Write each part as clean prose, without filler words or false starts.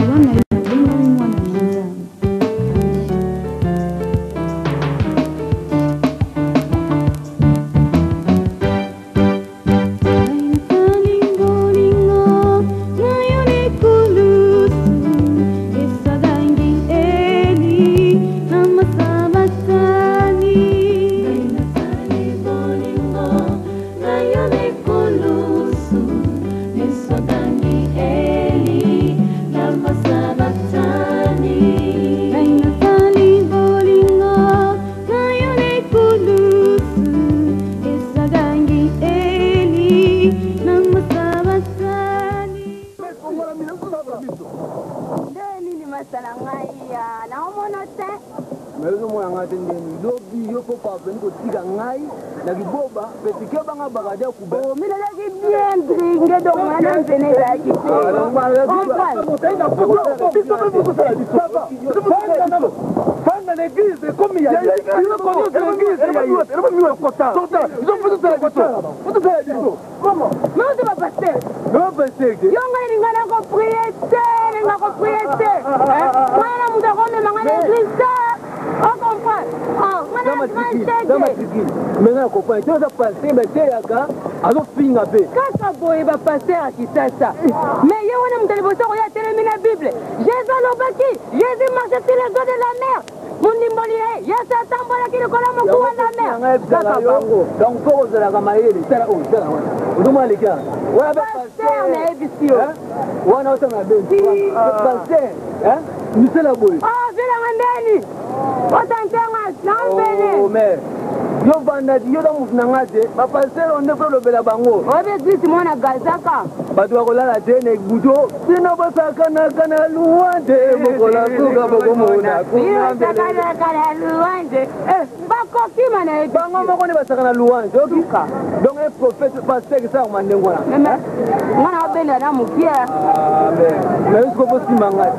nzela na yo nabengami mwana na Nzambe. Amen. Nazomona ngai te ndeni lobi yo mpo parvenu kotika ngai na kiboba mpe tikebanga bakadia kuba oh, minazalaki bien dringue donc wana nzene ezalaki te fanda na eglise ekomi ya Moto ba pasteur. Yo ngai ninga na ko prier te, ninga ko prier te. Mwana na moto akomema ngai na église te. O comprendre? Ah, mwana na grand tete. Maintenant comprendre. Te oza pasteur mais teyaka azofinga mpe. Kaka boye ba pasteur ya Kisasa. Mais ye wana moto ya liboso akoya atelemi na Bible. Jésus alobaki, Jésus marchait sur les eaux de la mer. Mondimboli ye, Yesu atambolaki likolo ya mokuwa na mer. Kaka bango. Donc faut kozalaka mayele. Tala oyo, tala wana. Ozomona leki wana. Wana pe pasteur nayebisi yo. Wana osala na benzi. Pasteur, hein? Misala boye. Oh, vilanga ndeni. Otantenga na mbele. Oh, mais yo vanda yo za motu na nga te bapasteur oyo nde mpe olobela bango oyebi eglise mwana gazaka bato bakolala te na ebuto bino bosakanaka na luwanje mokola suka bokomona kunasakanaka na luwanje eh, bakokima na ye bango moko nde basaka na luwanje otuka donc un prophète pasteur esalaka ndenge wana nga na obenda na mokie ah, mais siko bosimba ngai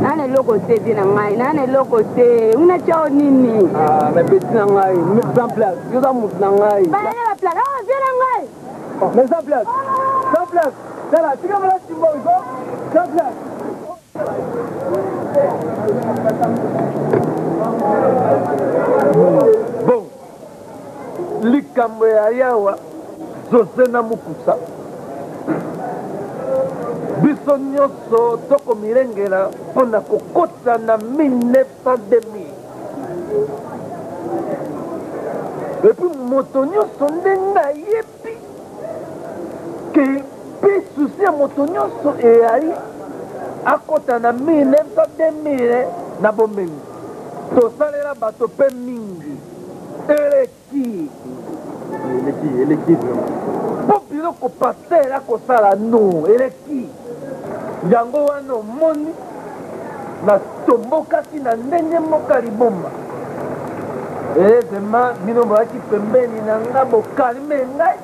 nana eloko te vie na ngai nana eloko te una tyao nini ah, mais petit na ngai sans place yo oza motu na ngai balele baplace oh vie na ngai oh, mais sans place sans place tala tika mala simba ozo sans place bon likambo ya yawa jose na mukusa biso nyonso tokomilengela mpo na kokota na 1900 2000 epuis moto nyonso ndenge ayebi ke mpe susi ya moto nyonso eyali akota na 1900 2000 na bomengo tosalela bato mpe mingi eleki eleki eleki vraiment mpo biloko pasteur akosala no eleki yango wana omoni natombokaki na ndenge moko ya liboma ee vraimen bino boyaki pembeni na nga bokalme ngai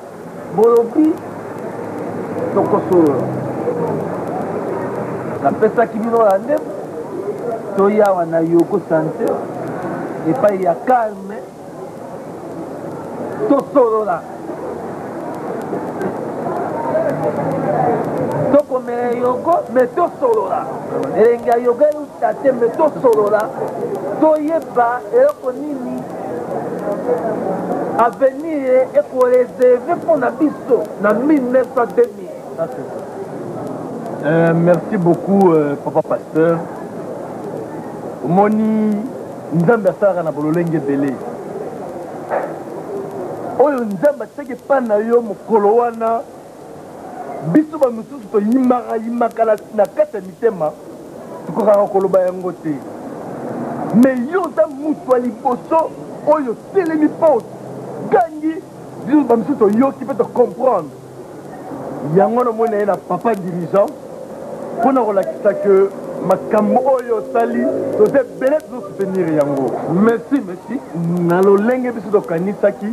bolobi tokosolola napesaki bino rendez-vous toyawa na yoko sante epai ya calme tosolola tokomela yogo me tosolola elengi ya yogo euta te me tosolola toyeba eloko nini avenir ekoreserve mpo na biso na 1900 2000 Euh, merci beaucoup euh, papa pasteur omoni Nzambe asalaka na bololenge ebele. Oyo Nzambe atiaki epai na yo mokolo wana, biso bamisusu toyimaka yimaka na kati ya mitema, tokokaka koloba yango te. Mais yo oza moto ya liboso oyo otelemi mpo ogangi, biso bamisusu toyoki mpe to comprendre. Yango wana omoni naye na papa dirigeant mpo na kolakisa que makambo oyo osali toza ebele tozo soutenir yango. Merci, merci. Na lolenge biso tokanisaki,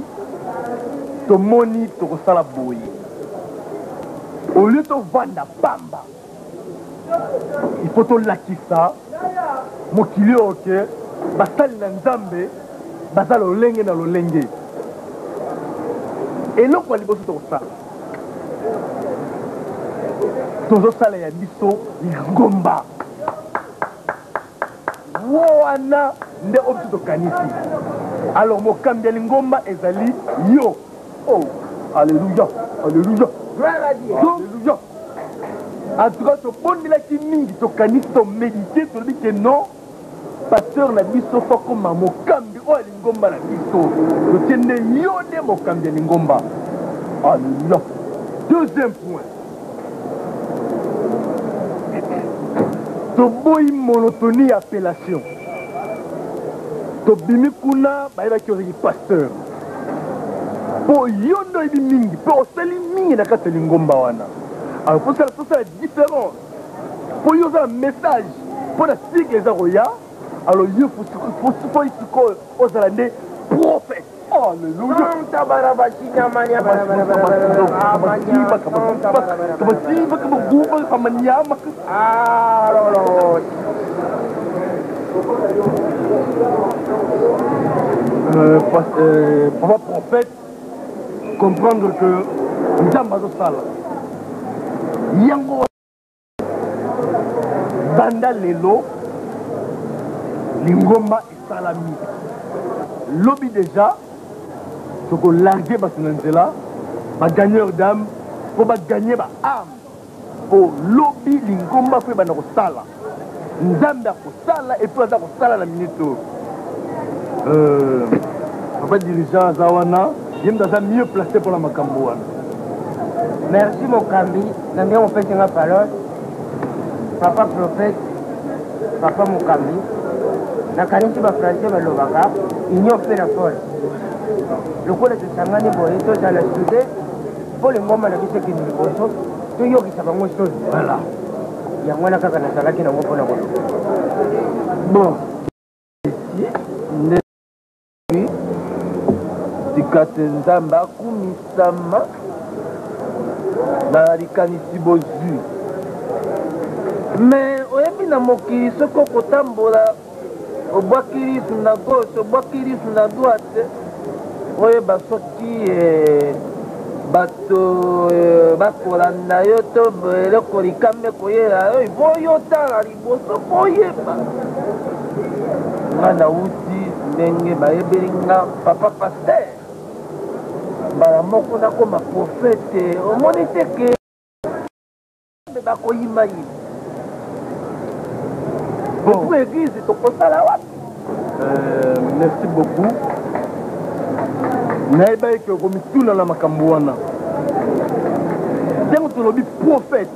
tomoni tokosala boye. Au lieu tovanda pamba, il faut tolakisa mokili oyo ke basali na Nzambe baza lolenge na lolenge. Eloko ya liboso tokosala, Tozosala ya biso lingomba. Wana nde oyo biso tokanisi. Alors mokambi ya lingomba ezali yo. Oh, alleluia, alleluia. Gloire à Dieu. Alleluia. En tout cas, tobondelaki mingi, tokanisi, tomédite, tolobi ke non, pasteur na biso fo akoma mokambi oyo ya lingomba na biso. Totie nde yo nde mokambi ya lingomba. Alleluia. Deuxième point. Toboyi monotonie ya appellation. Tobimi kuna bayebaki ozalaki pasteur. Po yo nde oyebi mingi pe osali mingi na kati ya lingomba wana. Alors tosala tosala différence. Po yo oza na message mpo na siècle eza koya. Alors yo fo sikoyo ozala nde prophète. Alléluia. Papa prophète, comprendre que Nzambe azosala yango banda lelo lingomba esalami lobi deja tokolarge bato na nzela bagagneur d'âme mpo baganye ba ame mpo lobi lingomba mpo ebanda kosala nzambe akosala epuis aza kosala na minute oyo euh, papa dirigeant aza wana ye moto aza mieux placé mpona makambo wana. Merci mokambi na ndenge opesi nga parole. Papa prophète, papa mokambi, nakanisi ba français balobaka union fait la force. Lokola tosangani boye tozala soude mpo lingomba na biso ekende liboso, toyokisa bango soni. Voilà. Yango wana kaka nazalaki nango mpo na koloba. Bon, nde tika te Nzambe akumisama na likanisi bozwi. Me oyebi na mokili soki okotambola obwaki lisu na gauche, obwaki lisu na droite, oyeba soki eh, bato eh, bakolanda yo to eloko likama ekoyela yo, ifo yo otala liboso mpo oyeba. Nga nauti ndenge bayebeli nga papa pasteur, mbala moko nakoma prophète, omoni te ke bakoyima ye. Bon. Epuis église tokosala wapi? Merci beaucoup. Nayebaki ke okomituna na makambo wana. Ntango tolobi prophète,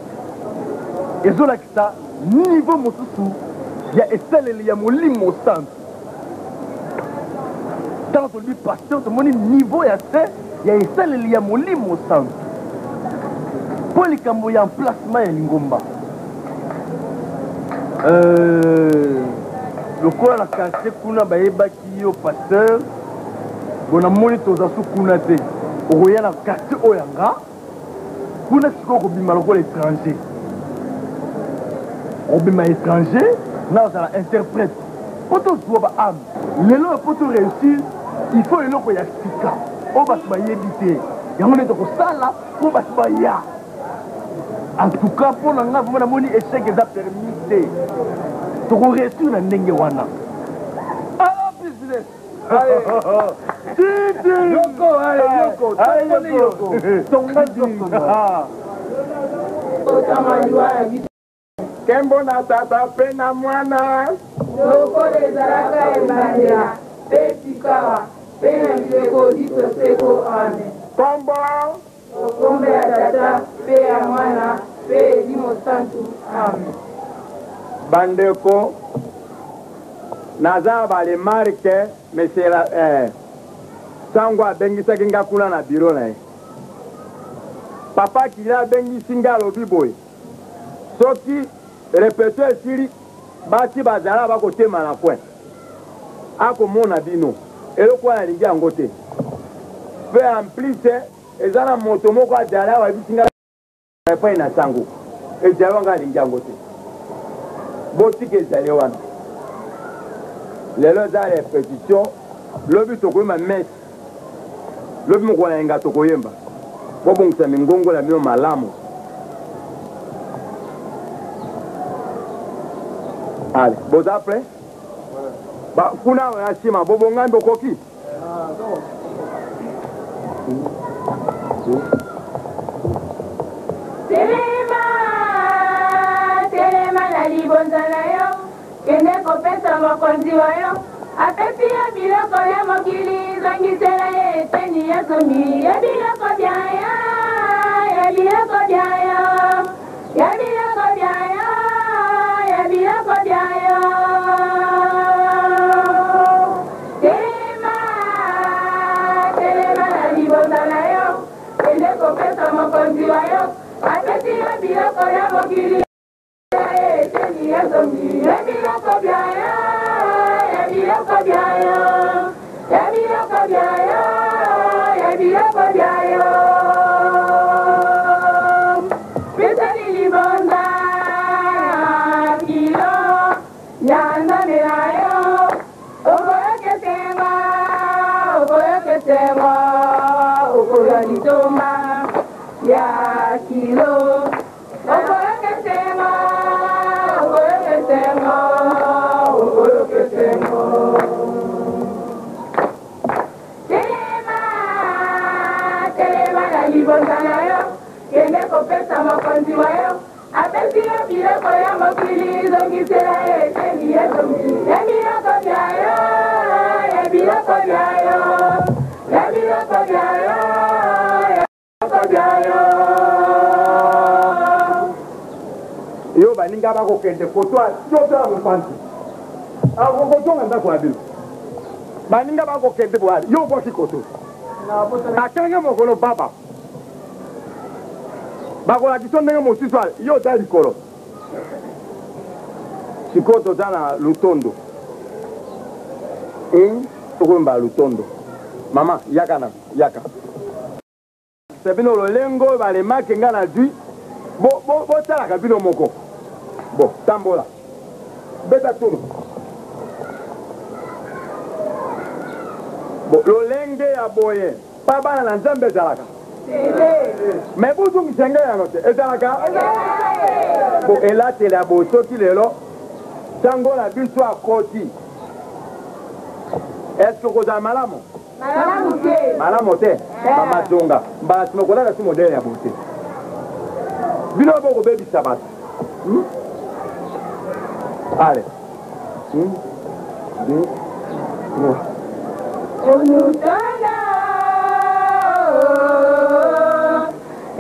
ezolakisa niveau mosusu ya esaleli ya Molimo Santu. Ntango tolobi pasteur, tomoni niveau ya se ya esaleli ya Molimo Santu. Mpo likambo ya emplacement ya lingomba, lokola na quartier kuna bayebaki yo pasteur, bon namoni toza su kuna te, okoya na quartier oyo ya nga kuna sikoyo okobima lokola étranger, okobima étranger na ozala interprète mpo tozwa ba âme. Lelo oyo mpo to réussir il faut eloko ya sika oyo bato bayebi te, yango nde tokosala mpo bato baya. En tout cas mpo na nga vraiment namoni échec eza permis te, tokoréussir na ndenge wana. Ah, business. Yoko, allez, yoko, tongoli yoko, tonga nzoto. Kembo na Tata mpe na Mwana. Lokola ezalaka ebandela, mpe sikawa, mpe na bileko biso seko. Amen. Kombo. Kombo ya Tata, mpe ya Mwana, mpe Elimo Santu. Amen. Bandeko, naza na ba remarque monsieur la, eh, sango abengisaki nga kuna na bureau na ye. Papa Kila abengisi nga alobi boye, soki repeto esili basi bazala bakotema na coin, akomona bino. Eloko wana alingi yango te. Pe en plus eza na moto moko azala awa ayebisi nga epai na sango ezali wana alingi yango te. Botika ezali wana. Lelo eza repetition, lobi tokoyemba messe, lobi mokolo na yenga tokoyemba. Bobongisa mingongo na bino malamu. Ale, boza prêt? Ba kuna na nsima bobongami bokoki? Telema, telema na libonza na yo, kende kopesa mokonzi wa yo. Apesi yo biloko ya mokili, zongisela ye eteni ya zomi ya biloko bya yo, ya biloko bya yo, ya biloko bya yo, ya biloko bya yo. Telema, telema na libonza na yo, kende kopesa mokonzi wa yo. Apesi yo biloko ya mokili, eteni ya zomi ya biloko bya yo, ya biloko bya yo, ya biloko bya yo, ya biloko bya yo. Pesali libonza kilo ya Nzambe na yo, okoyoka esengo, okoyoka esengo, okozwa litomba ya kilo. Okoyoka esengo, okoyoka esengo, okoyoka esengo. Telema, telema na libonza na yo, kende kopesa mokonzi wa yo. Apesi yo biloko ya mokili, zongisela ye eteni ya zomi ya biloko bya yo, ya biloko bya yo, ya biloko bya yo, ya biloko bya yo. Yo baninga bakokende kotwa yo ya mopanzi akokozonga ndako ya bino baninga bakokende boyali yo obwaki koto akange mokolo baba bakolakisa ndenge mosusu ale yo oza likolo. Sikoyo toza na lutondo tokoyemba lutondo. Mama yaka na yaka sa bino lolengo oyo balemaki nga nazwi botalaka bino moko. Bo tambola beta tunu bo lolenge ya boye pa bana na Nzambe ezalaka me bozongisa ngai yango te ezalaka bo elateli ya boye. Soki lelo ntango na biso akoti, eske okozala malamu? Malamu te. Malamu te. Mama zonga mbala nsima okolata si modele ya boye te. Bino bokobebisa bato. Ale, 1, 2, 3. Olutondo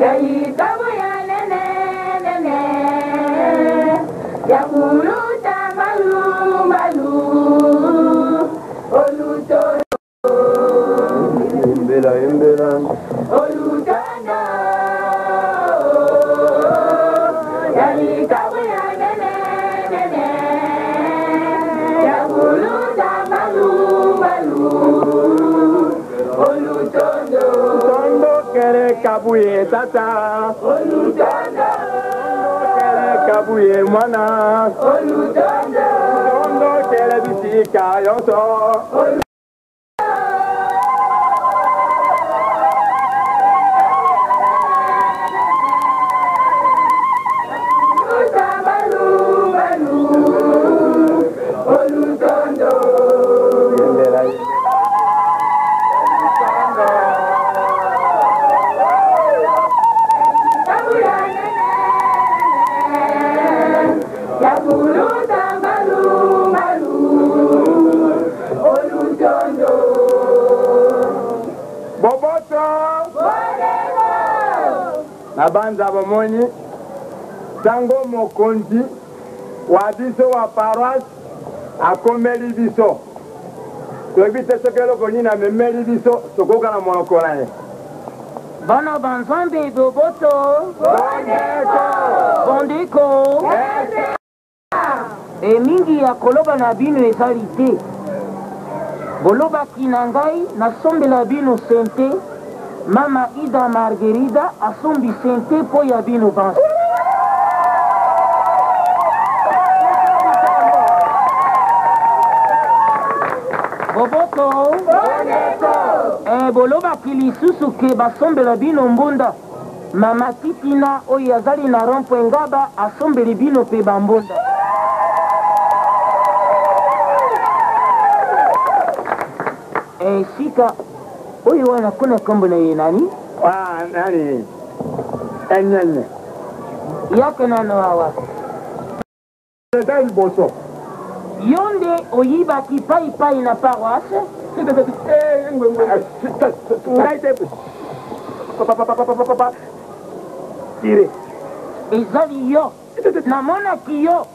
ya likabu ya nene nene ya kuluta malu malu olutondo Embela embela. Olutondo ya likabu ya nene nene ya kuluta malu malu olutondo. Tondo kele kabuye tata. Olutondo. Kele kabuye mwana. Olutondo. Tondo kele bisika yonso. Oluta malu malu olutondo. Embela. Kabu ya nene ya kuluta malu malu olutondo. Boboto. Boleko. Na banza bomoni ntango mokonzi wa biso wa paroisse akomeli biso, toyebi te soki eloko nini amemeli biso, tokoka na monoko na ye. Bana banzambe boboto. Bondeko. Bondeko. Emingi ya koloba na bino ezali te. Bolobaki na ngai nasombela bino sente. Mama Ida Marguerida asombi sente mpo ya bino banso. Boboto. Bolobaki lisusu ke basombela bino mbunda. Mama Titina oyo azali na rond-point Ngaba asombeli bino mpe bambunda. Eh, sika oyo wana kuna nkombo na ye nani? Ah, nani? Enyenye. Yaka nano awa. Eza liboso. Yo nde oyibaki paipai na paroisse? Ngai te. Papa, tire. Ezali yo. Namonaki yo.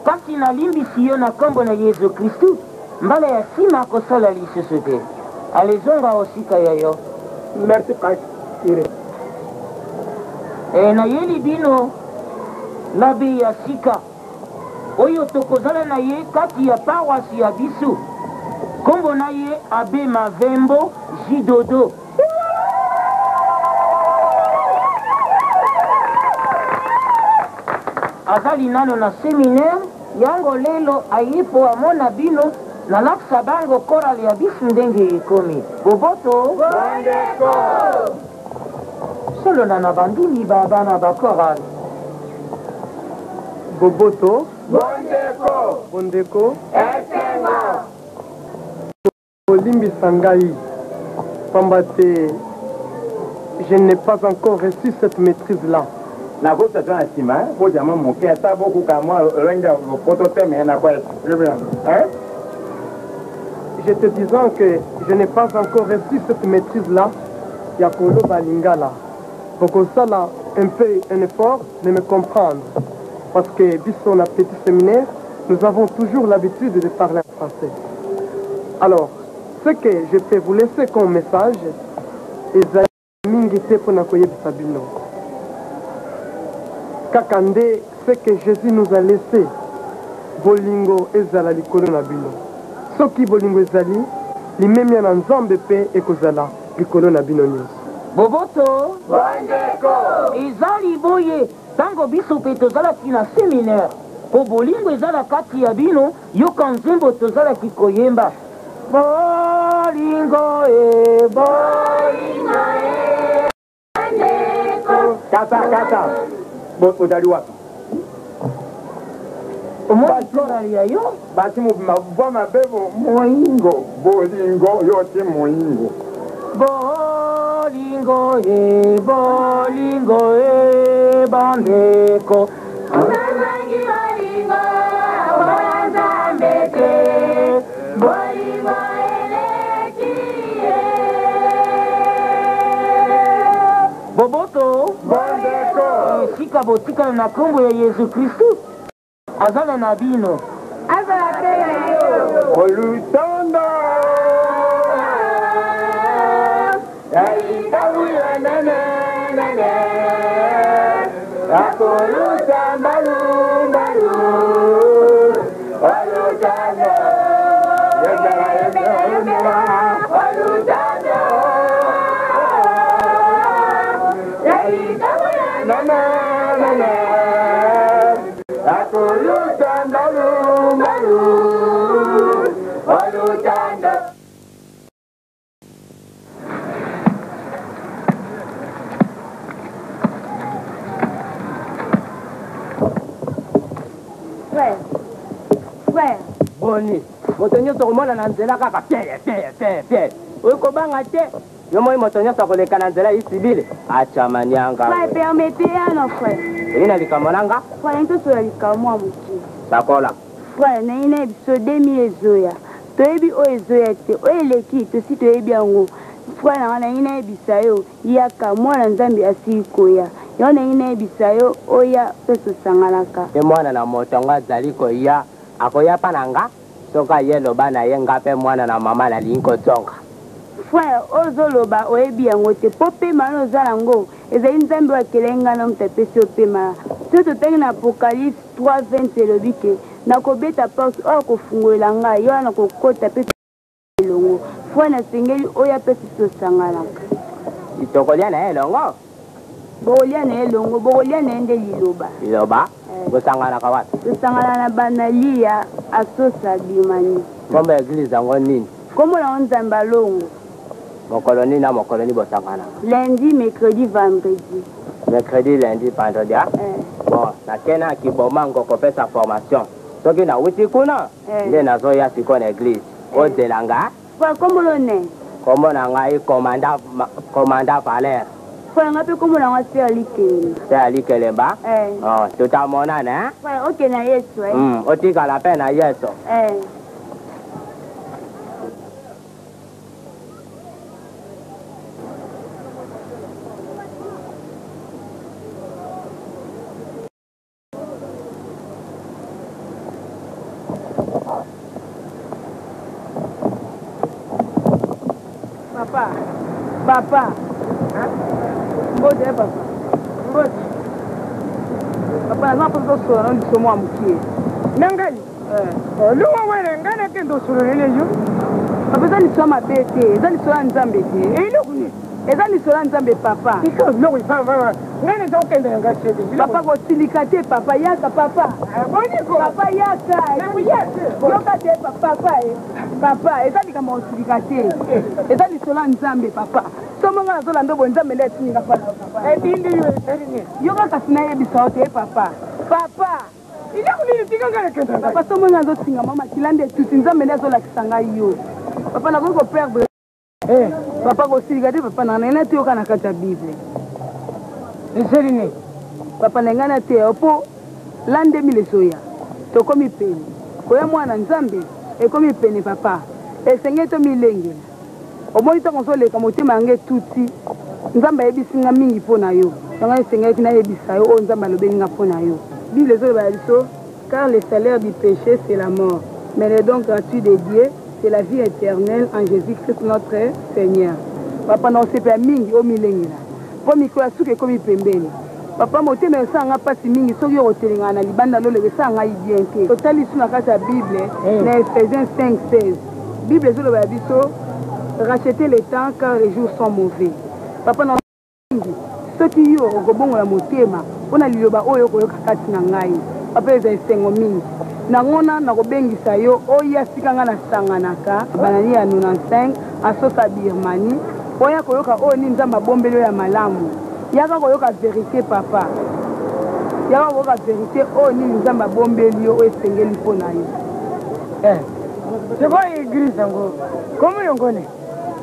Kasi nalimbisi yo na nkombo na Yezu Kristu, mbala ya sima kosala lisusu te. Ale zonga osika ya yo. Merci Past Ire. E, nayeli bino labe ya sika oyo tokozala na ye kati ya paroisse ya biso. Nkombo na ye Abe Mavembo Jidodo. Azali nano na seminaire yango lelo aye po amona bino nalakisa bango chorale ya bisu ndenge ekomi. Boboto. Bondeko. Solola na bandimi ba bana ba chorale. Boboto. Bondeko. Bondeko. Esengo. Bolimbisa ngai pamba te je n'ai pas encore reçu cette maîtrise là. Nakosa to na nsima bozwa mwa moke ata bokuka mwa lolenge ya lopoto te me nako exprime hein? Je te disant que je n'ai pas encore reçu cette maîtrise là ya koloba lingala. Bokosala un peu un effort de me comprendre parce que biso na petit séminaire nous avons toujours l'habitude de parler en français. Alors, ce que je peux vous laisser comme message ezali mingi te mpo na koyebisa bino. Kaka nde ce que Jésus nous a laissé, bolingo ezala likolo na bino. Soki bolingo ezali, limemia na Nzambe mpe ekozala likolo na bino nyonso. Boboto. Bondeko. Ezali boye tango biso mpe tozalaki na seminaire, mpo bolingo ezala kati ya bino, yoka nzembo tozalaki koyemba. Bolingo e, bolingo e, bandeko. Kata, kata. Bo, ozali wapi? Omoni chorale ya yo? Basi mobima bwa mabe bo moingo, bolingo yo te moingo. Bolingo e, bolingo e, bandeko. Nazangi bolingo mpona Nzambe te, bolingo eleki ye. Boboto. Bandeko. Esika botikala na nkombo ya Yezu Kristu azala na bino. Azala pe na yo. Olutanda ya litabu ya nene nene akoluta mbalu mbalu olutanda yembela yembela yembela Olutanda ya litabu ya nene nene akoluta mbalu mbalu olutanda. Frère, frère. Boni, moto nyonso okomona na nzela kaka Pierre, Pierre, Pierre, Pierre. Oyo kobanga te. Yo moi moto nyonso akoleka na nzela isibile. Acha manyanga. Frère, permettez ano frère. Eyi na likambo na nga? Frère, nini tosola likambo ya moke. Sakola. Frère, nayi na biso 2000 ezoya. Toyebi oyo ezoya te, oyo eleki tosi toyebi yango. Frère na nga nayi nayebisa yo, yaka mwana Nzambe asili koya. Yango nayi nayebisa yo oya mpe tosanganaka. Ye mwana na moto yango azali koya, akoya pa na nga? Soki aye loba na ye nga pe mwana na mama nalingi kozonga. Frère, oyo ozoloba oyebi yango te, po pema wana oza nango ezali Nzambe oyo akelaki ngai na moto apesi yo pema. Soki totangi na Apocalypse 3:20 elobi ke nakobeta porte, oyo akofungolela ngai ye wana nakokota pe elongo. Frère, nasengeli oya pe tosanganaka. Tokolia na ye elongo? Bokolia na ye elongo, bokolia na ye nde liloba. Liloba? Eh. Bosanganaka wapi? Tosangana na Banalia, Asosa, Birmanie. Kombo ya eglise yango nini? Kombo na yango Nzambe Alongo. Mokolo nini na mokolo nini bosanganaka? Lundi, mercredi, vendredi. Mercredi, lundi, vendredi, ah? Eh. Bon, nakei na Kibomango kopesa formation. Soki nawuti kuna, Eh. nde nazoya sikoyo na eglise. Eh. Ozela nga. Frère, kombo no ne? Kombo na ngai commandant commandant Valère. Frère, nga pe kombo na nga Sœur Likelemba. Sœur Likelemba? Eh. Oh, tutamonana eh? Frère, oke na Yesu eh. Otikala pe na Yesu. Eh. Papa, papa. Mbote eh, papa. Mbote. Papa, naza mposa tosolola na liso mwa mokie. Na ngai? Eh. Olongo wana ngai nakende osolola na yo. Papa, eza lisolo ya mabe te, eza lisolo ya Nzambe te. Eloko nini? Eza lisolo ya Nzambe papa. Tika biloko ipamba ngai naza kokende na ngai sede. Papa kosilika te papa yaka papa. Ah, boni ko. Papa yaka. Yoka te papa eh. Papa eza likambo ya kosilika te. Eh. Eza lisolo ya Nzambe papa. Somo ngai nazolanda boye Nzambe nde atindi nga pala papa. Etindi yo esali nini? Yoka kasi nayebisa yo te papa. Papa. Eloko nini tika ngai nakenda ngai. Papa somo ngai azotinga mwa makila nde etuti Nzambe nde azolakisa ngai yo. Papa nakoki koperdre Eh. Papa kosilika te papa na ngai natoyoka na kati ya Bible. Esali nini? Papa na ngai nateya yo mpo l'an 2000 ezoya. Tokomi pene. Koya mwana Nzambe ekomi pene papa. Esengeli tomilengela. Omoni ntango ozoleka motema ya ngai etuti. Nzambe ayebisi ngai mingi mpo na yo. Yango esengelaki nayebisa yo oyo Nzambe alobeli ngai mpo na yo. Bible ezoloba na biso car le salaire du péché c'est la mort, mais le don gratuit de Dieu c'est la vie éternelle en Jésus-Christ notre Seigneur. Papa na osepela mingi omilengela mpo mikolo ya suka ekomi pembeni. Papa motema esala nga mpasi mingi soki okotelengana na libanda loleko esala ngai bien te. Totali lisusu na kati ya Bible na Ephésiens 5:16. Bible ezoloba ya biso rachetez le temps car les jours sont mauvais. Papa na mingi soki yo okobongola motema mpo na liloba oyo okoyoka kati na ngai. Papa eza esengo mingi nangona nakobengisa yo oya sika ngai nasanganaka banani ya 95 asosa Birmanie oya koyoka oyo nini Nzambe abombeli yo ya malamu. Yaka koyoka verite papa, yaka koyoka verite oyo nini Nzambe abombeli yo oyo esengeli mpo na yo. Eh, sikoyo eglise yango komo yango ne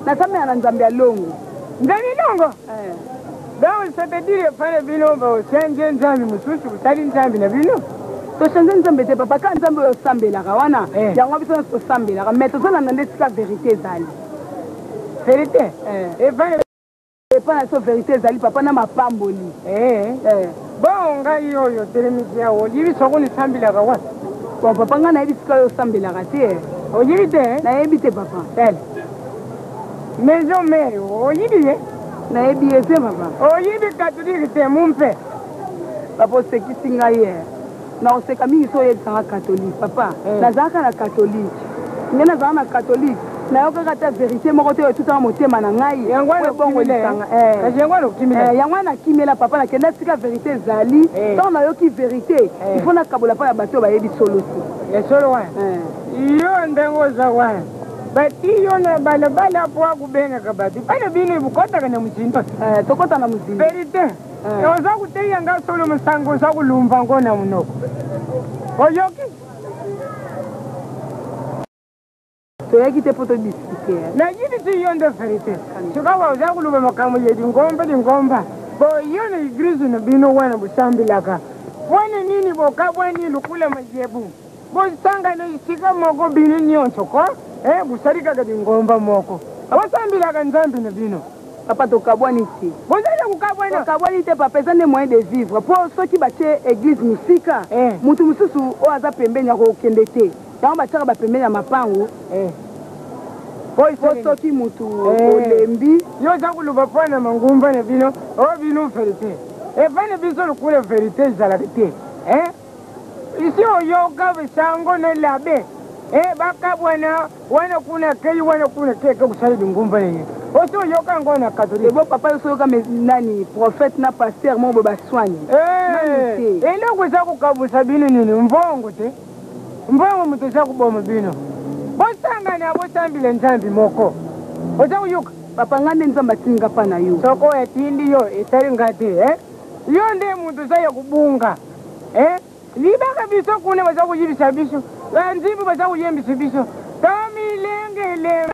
nasambela na Nzambe ya longo. Nzambe longo? Eh. Donc c'est-à-dire efale bino bochange nzambe mosusu bosali nzambe na bino? Tochange nzambe te papa, kaka nzambe oyo osambelaka wana Eh. yango biso nyonso tosambelaka, mais tozolanda nde esika verite ezali. Verite? Eh. Efale epai na biso verite ezali papa na mapamboli. Eh. Eh. Bon ngai oyo otelemisi awa oyebi soko nisambelaka wapi? Bon papa ngai nayebi sika oyo osambelaka te. Oyebi te? Nayebi te papa. Tala. Maison mère oyebi ye? Nayebi ye te papa. Oyebi catholique te mumpe? Papa osekisi ngai ye. Na oseka mingi so oyebisa nga catholique papa. Eh. Nazalaka na catholique. Ngai nazalaka na catholique. Nayokaka ata verite moko te oyo etutaka motema na ngai. Yango wana Oyo ebongolisanga. okimela, Eh. Kasi yango wana okimela. Eh, yango wana nakimela papa, nakenda sika verite ezali. Eh. Ntango nayoki verite, Eh. il faut nakabola mpo ya bato oyo bayebi solo te. Ya solo wana? Eh. Yo ndenge oza wana bati yo na balabala po akubengaka bato bana bino bokotaka na mozindo. Eh, tokota na mozindo. Verite. Eh. Oza koteya nga solo mosango oza kolumba ngo na monoko. Oyoki? Toyaki te mpo todiskute. Nayebisi yo nde verite. Sikawa oza koloba makambo ya lingomba lingomba. Bo yo na eglise na bino wana bosambelaka. Wana nini bokabwani lokola mayebu? Bosangana esika moko bino nyonso ko? Eh, bosali kaka lingomba moko. Bosambelaka Nzambe na bino. Papa tokabwani te. Bozali kokabwana? Tokabwani te papa, eza nde moyen de vivre. Po soki batie eglise mosika, Eh. mutu mosusu oyo aza pembeni akokende te. Yango batiaka ba pembeni ya mapango. Eh. Po soki mutu Eh. olembi. Yo oza koloba mpo na mangumba na bino, oyo bino verite. Epai na biso lokola verite ezalaka te. Eh? Isi oyoka sango na labe. Eh, bakabwana wana kuna kei wana kuna kei ke kusala lingumba nini. Osi oyoka ngo na catholique. Ebo papa yo soyoka me nani prophète na pasteur moko boye baswani. Eh, Nani te? eloko eza kokabusa bino nini mbongo te. Mbongo moto eza koboma bino. Bosangana bosambela Nzambe moko. Oza koyoka? Papa ngai nde Nzambe atindi nga mpa na yo. Soko atindi yo etali nga te, eh? Yo nde moto oza ya kobunga. Eh? Libaka biso kuna baza koyibisa biso. Banzimbu baza koyembisa biso. Tomilengele.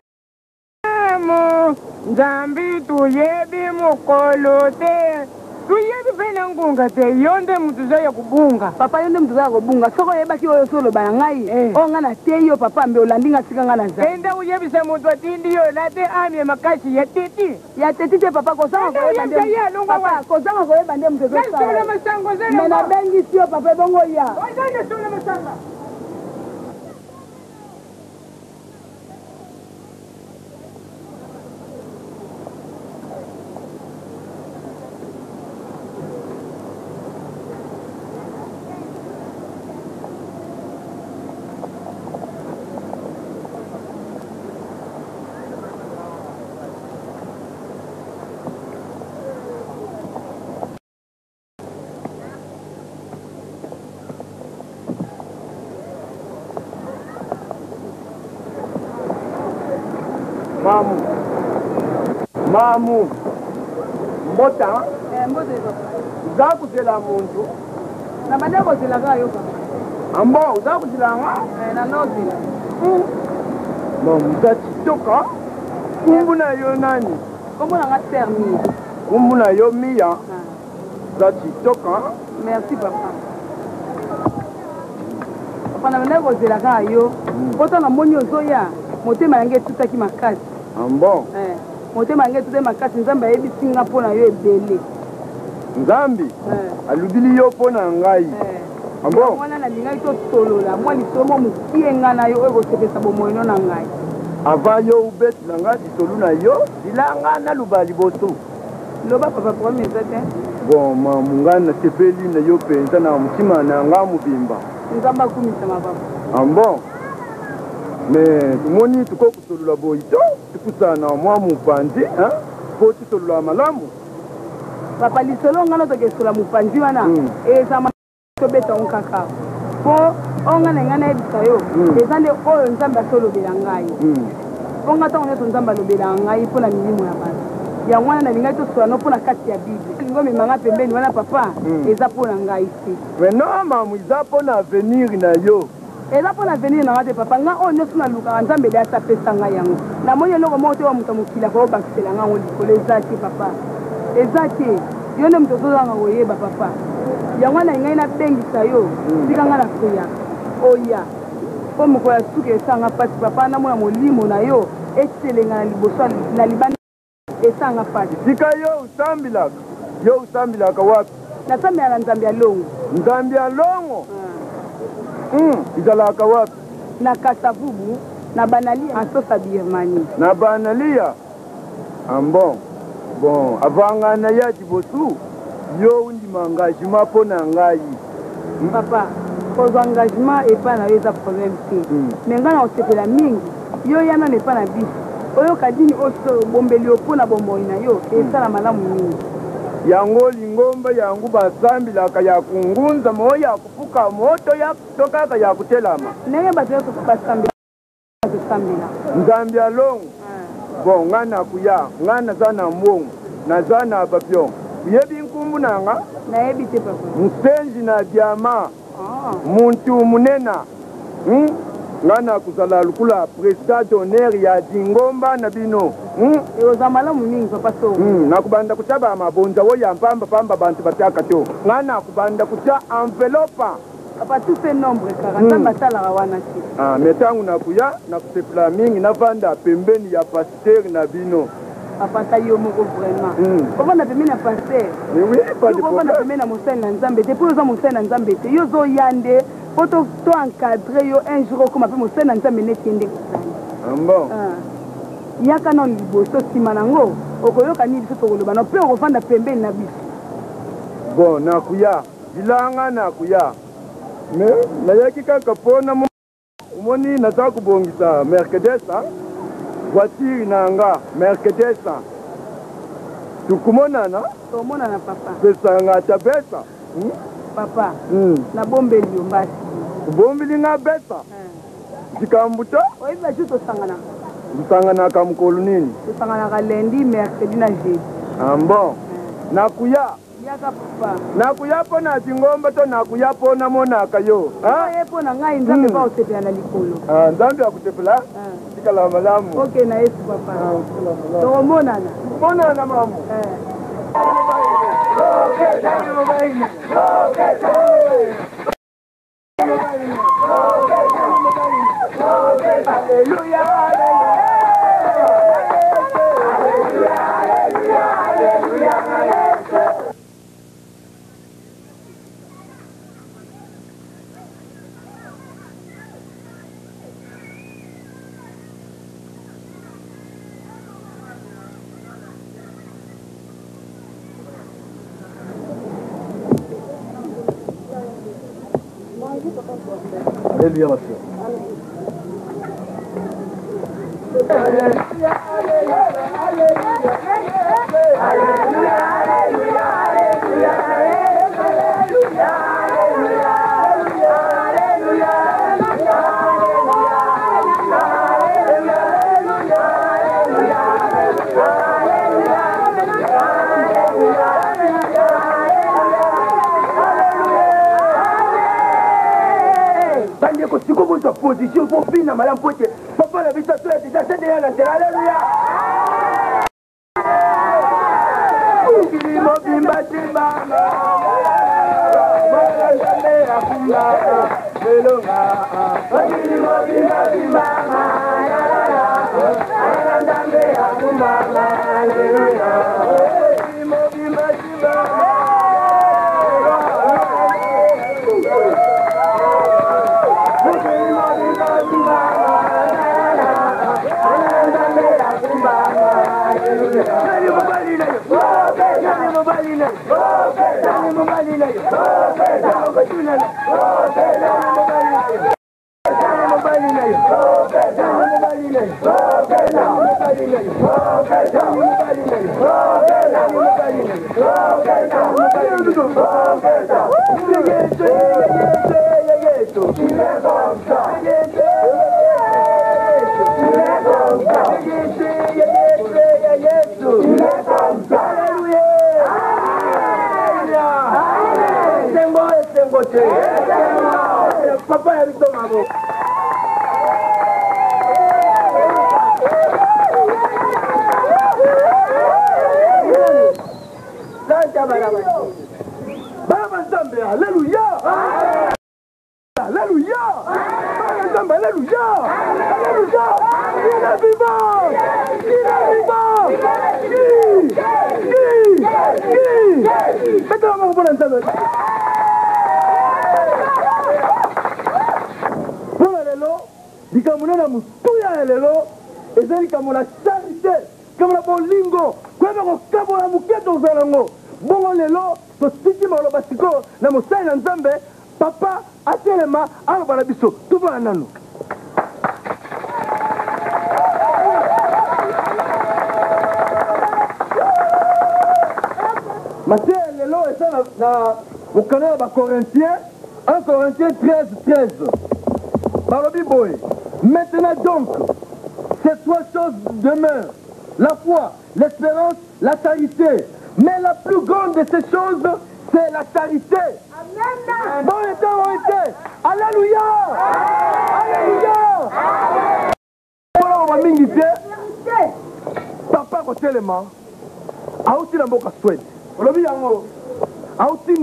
Nzambi toyebi mokolo te, toyebi mpe na ngonga te, yo nde moto oza ya kobunga. Papa, yo nde moto oza ya kobunga. Soki oyebaki oyo ozo loba na ngai, Eh. oyo ngai nateyi yo papa, mbe olandi ngai sika ngai nazali. Kenda koyebisa moto atindi yo olate ami ya makasi ya teti. Ya teti te papa, kozanga Kenda koyeba nde koyebisa ye alongwa papa, wapi? kozanga koyeba nde moto Na ezosala. solo masango oza Me nango. nabengisi yo papa, ebongo ya. Oza na solo masanga. Mamu, mamu, mbota, Eh, mbote papa. uza kuzela muntu. Na banda kozela kaka yo papa. Ambo, uza kuzela nga? Eh, na nozela. Mamu, uza kitoko. Kumbu na yo nani? Kombo na nga Sœur Mia. Kumbu na yo Mia. Ah. Uza kitoko. Merci papa. Papa na banda kozela kaka yo. Po ntango namoni ozoya, motema na ngai etutaki makasi. Ambo. Eh, motema na ngai etutaki makasi, Nzambe ayebisi nga mpo na yo ebele. Nzambe Eh. alobili yo mpo na ngai. Eh. Ambo. Yango wana nalingaki tosolola mwa lisolo mwa mokie nga na yo oyo ekosepesa bomoi no na ngai. Avant yo ubeti na ngai lisolo na yo, lilanga naluba liboso. Loba papa, problème eza te. Bon, mamu, ngai nasepeli na yo mpenza na motema na ngai mobimba. Nzambe akumisama papa. Ambo. Me tomoni tokoki kosolola boye to topusana mwa mopanzi, hein, mpo tosolola malamu. Papa, lisolo nga na tokesola mopanzi wana eza tobeta ngo kaka po oyo ngai na ngai nayebisa yo eza nde oyo Nzambe asolobela ngai. Mpo nga ntango nyonso Nzambe alobelaka ngai mpo na milimo ya bato. Yango wana nalingaki tosola no mpo na kati ya Bible. Olingi omema ngai pembeni wana papa, eza mpo na ngai te. Mais non mamu, eza mpo na avenir na yo. Eza mpo na avenir na ngai te papa. Ngai oyo nyonso nalukaka Nzambe nde asi apesa ngai yango. Namoni eloko moko te oyo moto ya mokili akobakisela ngai yango likolo. Eza te papa, eza te. Yo nde moto ozozanga koyeba papa. Yango wana ngai nabengisa yo, tika ngai na koya oya mpo mokolo ya suka esanga mpasi papa, namona molimo na yo etelenga na liboso na libanda esanga mpasi. Sika yo osambilaka, yo osambilaka wapi? Nasambela na Nzambe ya Longo. Nzambe ya Longo? Ezalaka wapi? Na Kasavubu, na Banalia, Asosa Birmanie. Na Banalia? Ah bon. Bon, avant ngai naya liboso, yo ondima engagement mpo na ngai. Papa, kozwa engagement epai na yo eza problème te. Mais ngai nakosepela mingi, yo ya nano epai na biso. Oyoka dini oyo obombeli yo mpo na bomoi na yo, esala malamu mingi. Yango lingomba yango basambilaka ya kungunza mo ya kufuka moto ya to kaka ya kutelama. Ndenge bato nyonso basambela tosambela. Nzambe ya Longo. Bon, ngai nakuya, ngai naza na mbongo, naza na bapion. Uyebi nkumbu na nga? Nayebi te papa. Musenzi na diama. Muntu munena. Ngai nakuzala lukula président d'honneur ya dingomba na bino. Ekozala malamu mingi papa so. Nakubanda kutya ba mabonza oyo ya pamba pamba bantu batiaka to. Ngai nakubanda kutya enveloppe. Papa, tout fait nombre kaka Nzambe asalaka wana te. Ah, me ntango nakuya nakusepela mingi navanda pembeni ya pasteur na bino. Papa, ta yo moko vraiment. Ovanda pembeni ya pasteur. Oui, pas de Yo ovanda problème. pembeni na mosali na Nzambe te, mpo oza mosali na Nzambe te. Yo ozoya nde mpo to encadre yo un jour okoma mpe mosali na Nzambe neti ye ndenge ozali. Ah bon. Yaka nano liboso, nsima nango okoyoka nini biso tokoloba no mpe okovanda pembeni na biso. Bon, nakuya bilanga nakuya. Me nayaki kaka mpo na omoni naza kobongisa Mercedes, voiture na nga Mercedes. Tukumonana? Tomonana papa. Pesanga ata besa. Papa, nabombeli yo mbasi. Obombeli nga besa? Likambo to? Oyebi ba jour tosanganaka. Tosanganaka mokolo nini? Tosanganaka lundi, mercredi na jeudi. Ah bon. Nakuya. Yaka papa. Nakuya mpo na singomba to nakuya mpo namonaka yo. Oye mpo na ngai Nzambe ba osepela na likolo. Ah, Nzambe akusepela? Tikala malamu. Ok na Yesu papa. Tokomonana. Monana mamu. Alléluia, ma soeur. Bandeko, sikoyo bozwa position mpo bina malamu mpo ete papa na biso atoya deja sende ya na nzela. Aleluya! Mokili mobimba timbama, mwana Nzambe akumbama elonga. Mokili mobimba timbama, mwana Nzambe akumbama, aleluya. Mokili mobimba timbama. Papa ya biso mabo. Bana ba Nzambe, alléluia! Alléluia! Bana Nzambe, alléluia! Alléluia! Il est vivant! Il est vivant! Qui? Qui? Qui? Betela moko mpona Nzambe. Mpona lelo, likambo nene ya motuya ya lelo eza likambo na charite, likambo na bolingo, koyeba kokabola moke tozala yango. Bongo lelo totiki maloba sikoyo na mosali na Nzambe, papa atelema aloba na biso. Tobala nanu. Mateya lelo eza na mokanda ya Bacorinthien, 1 Corinthiens 13, 13. Balobi boye, maintenant donc, ces trois choses demeurent, la foi, l'espérance, la charité. Mais la plus grande de ces choses, c'est la charité. Amen. Bon été, bon été. Alléluia. Alléluia. Mpona koloba mingi te, papa kotelema auti na mboka Suède, olobi yango, auti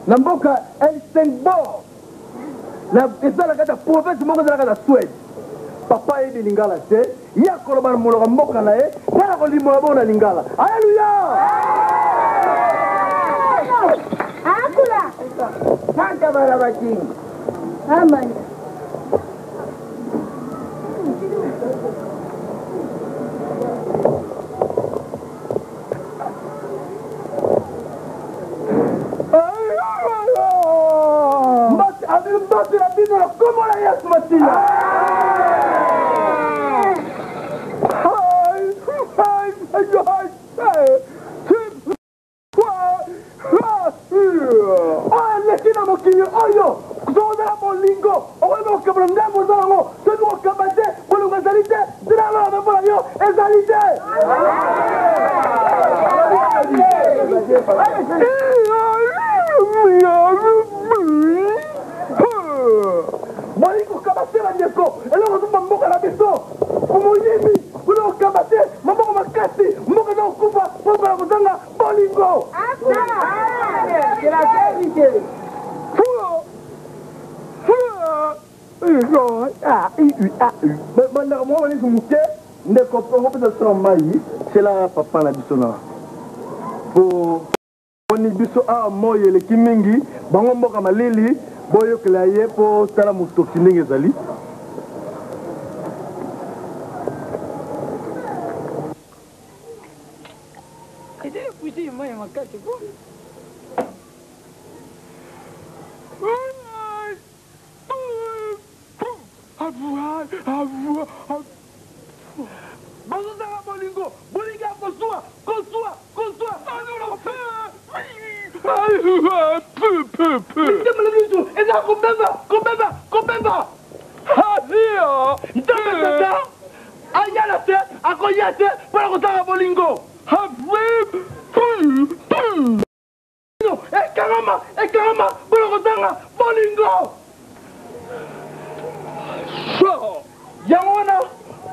na mboka Helsingborg, eza na kati ya province moko eza na kati ya Suède. Papa ayebi lingala te, ye akoloba na monoko ya mboka na ye, mpe na kolimola bongo na lingala. Alléluia! Akula! Santa Barabakinga. Amen. Mbote na bino na kombo na Yesu Masiya. Oyo eleki na mokili oyo, soki oza na bolingo, okoyeba kokabola ndambo oza nango. Soki kokaba te, bolingo ezali te, nzela ya lola mpo na yo ezali te. Bolingi kokaba te bandeko, eloko ezoboma mboka na biso moyimi kuna kokaba te, maboko makasi, mboka eza kokufa mpo na kozanga bolingo. Bandaka mwa banisi moke ndeko mpongo mpe tosala mai sela papa na biso na po Boni biso awa moi eleki mingi, bango mboka malili, boyokela ye mpo tala motoki ndenge ezali. Bazozanga bolingo, bolingo ya kozwa, kozwa, kozwa. Mitema na biso eza kobeba, kobeba, kobeba. Nzambe Tata ayala te, akoya te mpo na kozanga bolingo. Ekangama, ekangama mpo na kozanga bolingo. Yango wana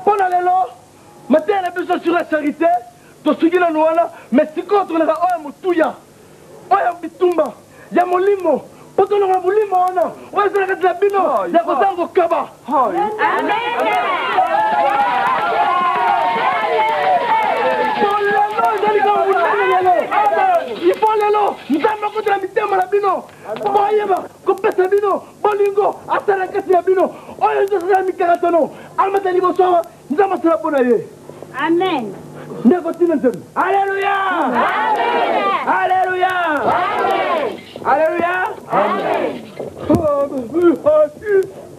mpo na lelo mateya na biso sur la charité tosuki nanu wana, mais sikoyo tokoleka oyo ya motuya, oyo ya bitumba ya molimo, mpo tolongola molimo wana oyo eza na kati na bino ya kozanga kokaba. Lelo ezali kaka monene lelo, ifo lelo Nzambe akotela mitema na bino, boyeba kopesa bino bolingo, asala kati na bino oyo ezosala mikakatano, amata liboso awa Nzambe asala mpo na ye. Amen. Ndeko tina nzembo. Aleluya! Aleluya! Aleluya!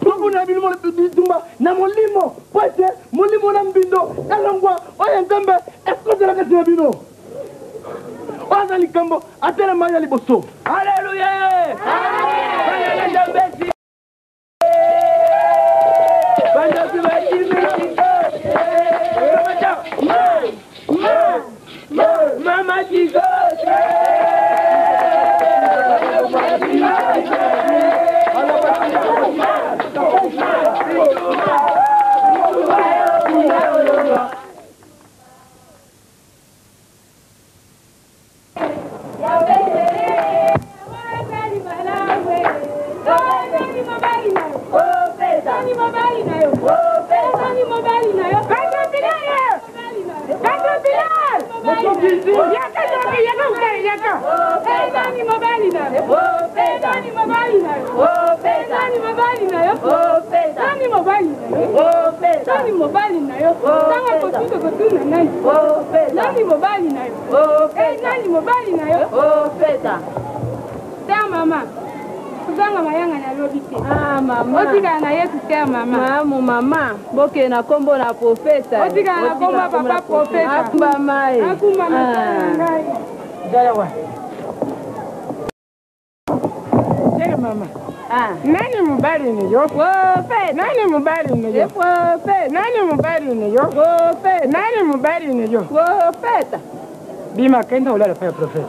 Tobuna bino bitumba na molimo mpo ete molimo na mbindo elongwa oyo Nzambe ekotela kati na bino. Oyo aza likambo atelema ya liboso. Aleluya! Aleluya! Mama Jesus. Nani mobali na yo? Ntango kotuta kotuna nani? Nani mobali na yo? Nani mobali na yo? Ter mama, kozanga mayanga nalobi te. Otikala na Yesu ter mama. Mamu mama, bokende na kombo na profeta. Otikala na kombo ya papa profeta. Akumbama ye. Akumbama na ngai. Ter mama. Nani mobali na yo? Profeta. Nani mobali na yo? Profeta. Nani mobali na yo? Profeta. Nani mobali na yo? Profeta. Bima kenda ulala pa ya profeta.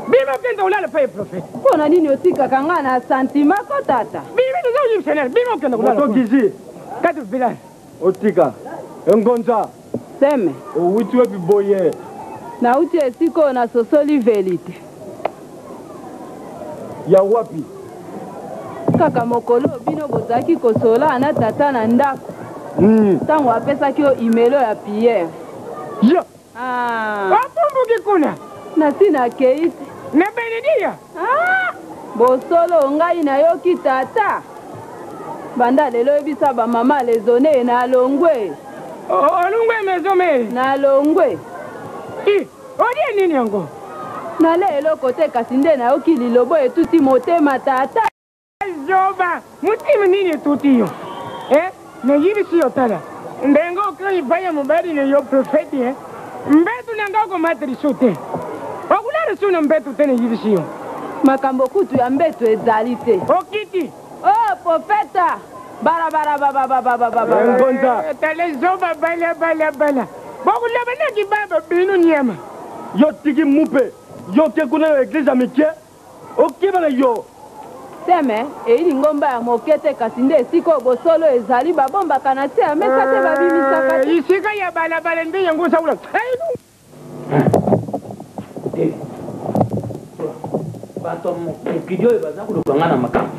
Bima kenda ulala pa ya profeta. Mpona nini otikaka nga na sentiment ko tata? Bima toza oyebisa bima okenda kulala. Moto gizi. Kati village. Otika. Engonza. Seme. Owuti wapi boye? Nauti esika oyo nasosoli verite. Ya wapi? Kaka mokolo bino bozalaki kosola na tata na ndako. Ntango apesaki yo imelo ya Pierre. Yo. Apumbuki kuna. Nasi nakei te. Na Benediya. Bosolo ngai nayoki tata. Banda lelo oyebisa bamama lezone na longwe. Olongwe maison mère. Na longwe. Olie nini yango? Nale eloko te kasi nde nayoki lilobo etuti motema tata. Zoba, mutima nini etuti yo? Nayebisi yo tala. Ndenge okei baya mobali na yo profeti, mbetu na nga okomata liso te. Okulala so na mbetu te nayebisi yo. Makambo kutu ya mbetu ezali te. Okiti. Oh, profeta. Bara bara baba baba baba baba. Ngonza. Tala zoba bala bala bala. Bokulaba na kibaba bino nyama. Yo tiki mupe. Yo ke kuna yo église ya mike. Okeba na yo. Seme eyi lingomba ya moke te, kasi nde esika oyo bosolo ezali, babombaka na se ya mesa te, babimisaka te. Esika ya balabala nde yango Saulo. Te, trois. Bato ya mokili oyo baza koluka ngai na makambo.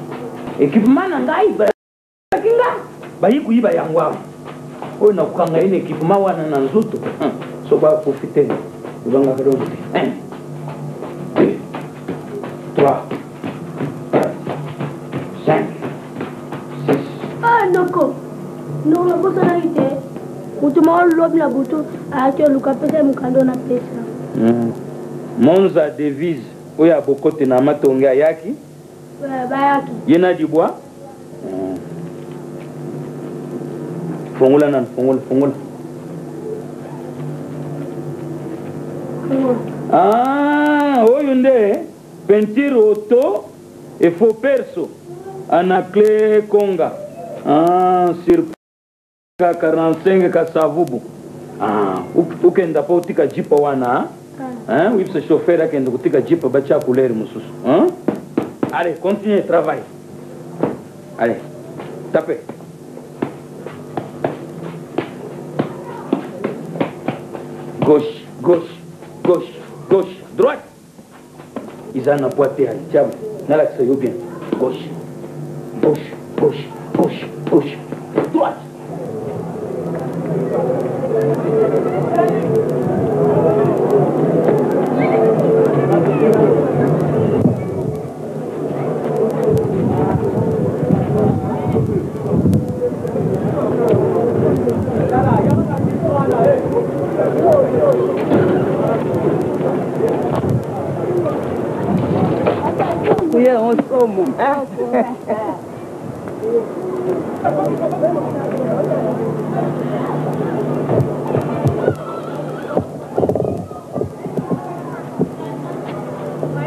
Ekipema na ngai bayaki nga, bayi koyiba yango awa. Oyo nakokanga ye na ekipema wana na nzoto, soki akufi te, ebangaka eloko te. 1, 2, 3, 4, 5, 6. Ah, noko noko nabosanaki te moto moko lobi na butu ayaki oluka apesa ye mokanda oyo napesa. Monza devise oyo abokote na matonge ayaki. Bayaki. Ye na libwa. Fongola nanu, fongola, fongola. Ah, oyo nde peinture auto et faux perso anacle konga. Ah, sur 45 kasavubu. Ah, ukenda pa otika jipa wana. Hein, oyebisa chauffeur akende kotika jipa batya couleur mosusu. Hein? Allez, continue travail. Allez, tape. Gauche, gauche, gauche, gauche, droite. Eza na poids te, tiens, nalakisa yo bien. Gauche, gauche, gauche, gauche, gauche, droite. Kuya yango somo.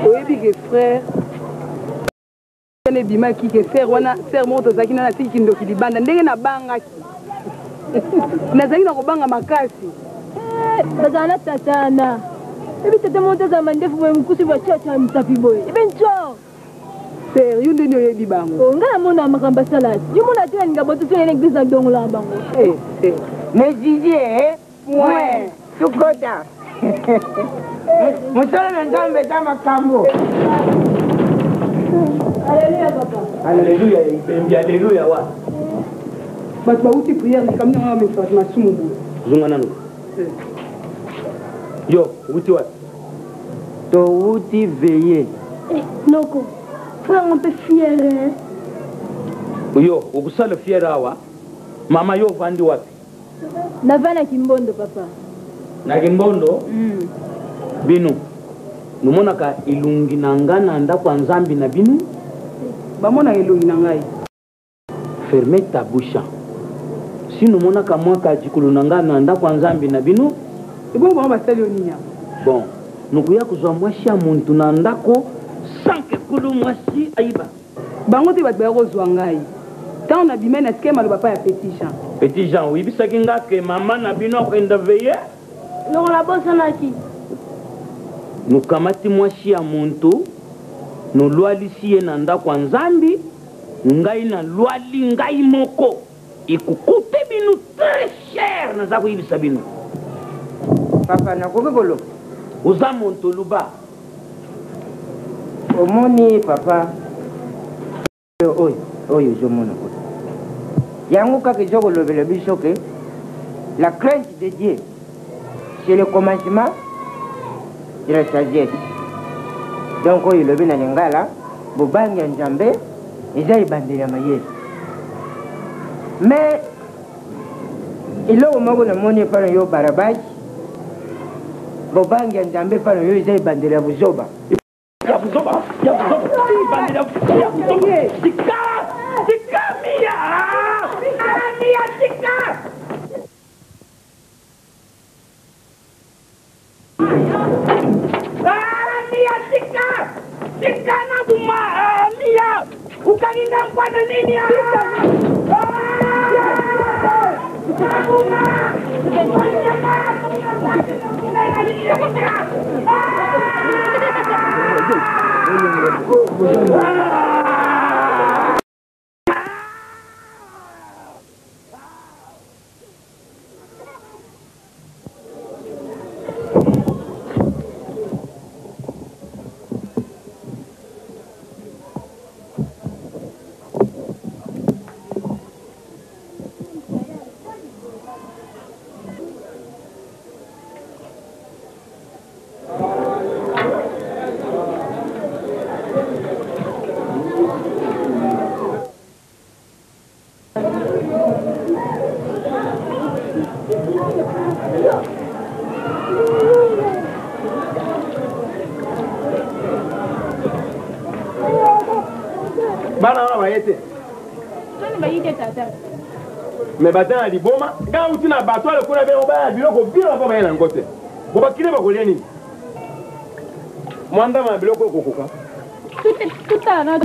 Oyebi ke frère wana ebimaki ke sere wana sere moko tozalaki nana atiki kindoki libanda ndenge nabangaki nazalaki na kobanga makasi. Bazala na tata na ebi tata moko tozala mandefu boye mokusu bacaca misapi boye ebe nco. Sere yo ndeni oyebi bango? Oh, ngai namona makambo asala yo mona te nalinga boto so na eglise nadongolaka bango. Mais Didier, point tukota mosala na Nzambe eza makambo. Aleluya papa. Aleluya ebembi, aleluya wa. Bato bauti priere likambo nango bamesaka masumu boye. Zunga nanu. Yo, wuti wapi? Towuti veye. Noko frère ngo mpe fiere. Yo, okusala fiere awa. Mama yo ovandi wapi? Nava na Kimbondo papa. Na Kimbondo? Bino nomonaka elongi na nga na ndako ya Nzambe na bino? Bamonaka elongi na ngai. Ferme ta bouche. Si nomonaka mwa kajikolo na nga na ndako ya Nzambe na bino? Ebongo bango basali yo nini awa? Bon, nokoya kozwa mwasi ya muntu na ndako sans que kolo mwasi ayiba. Bango te bato baya kozwa ngai. Ntango nabimai natikali maloba pa ya Petit Jean. Petit Jean, oyebisaki nga ke mama na bino akokenda veye? Noko nabosanaki. Nokamati mwasi ya muntu, nolwalisi ye na ndako ya Nzambi, ngai nalwali ngai moko. Ekokute bino très cher, naza koyebisa bino. Papa, nakoki koloba? Oza moto oloba. Omoni papa, oyo oyo ozomona oyo yango kaka eza kolobela biso ke la crainte de Dieu c'est le commencement de la sagesse. Donc oyo elobi na lingala, bobangi ya Nzambe eza ebandeli ya mayele. Mais eloko moko namoni epai na yo Barabasi, bobangi ya Nzambe epai na yo eza ebandeli ya buzoba. Ya buzoba, ya buzoba, ebandeli ya buzoba. Tika, tika Mia, Mia tika. Mia tika, tika na buma, Mia, ukangi nga nkwana nini? Bana wana baye te. Toni bayi te tata. Me baza na liboma, nga uti na bato lokola bino baya biloko bino mpo baye na yango te. Bo bakile bakolia nini? Mwa ndama ya biloko okokoka. Tutala na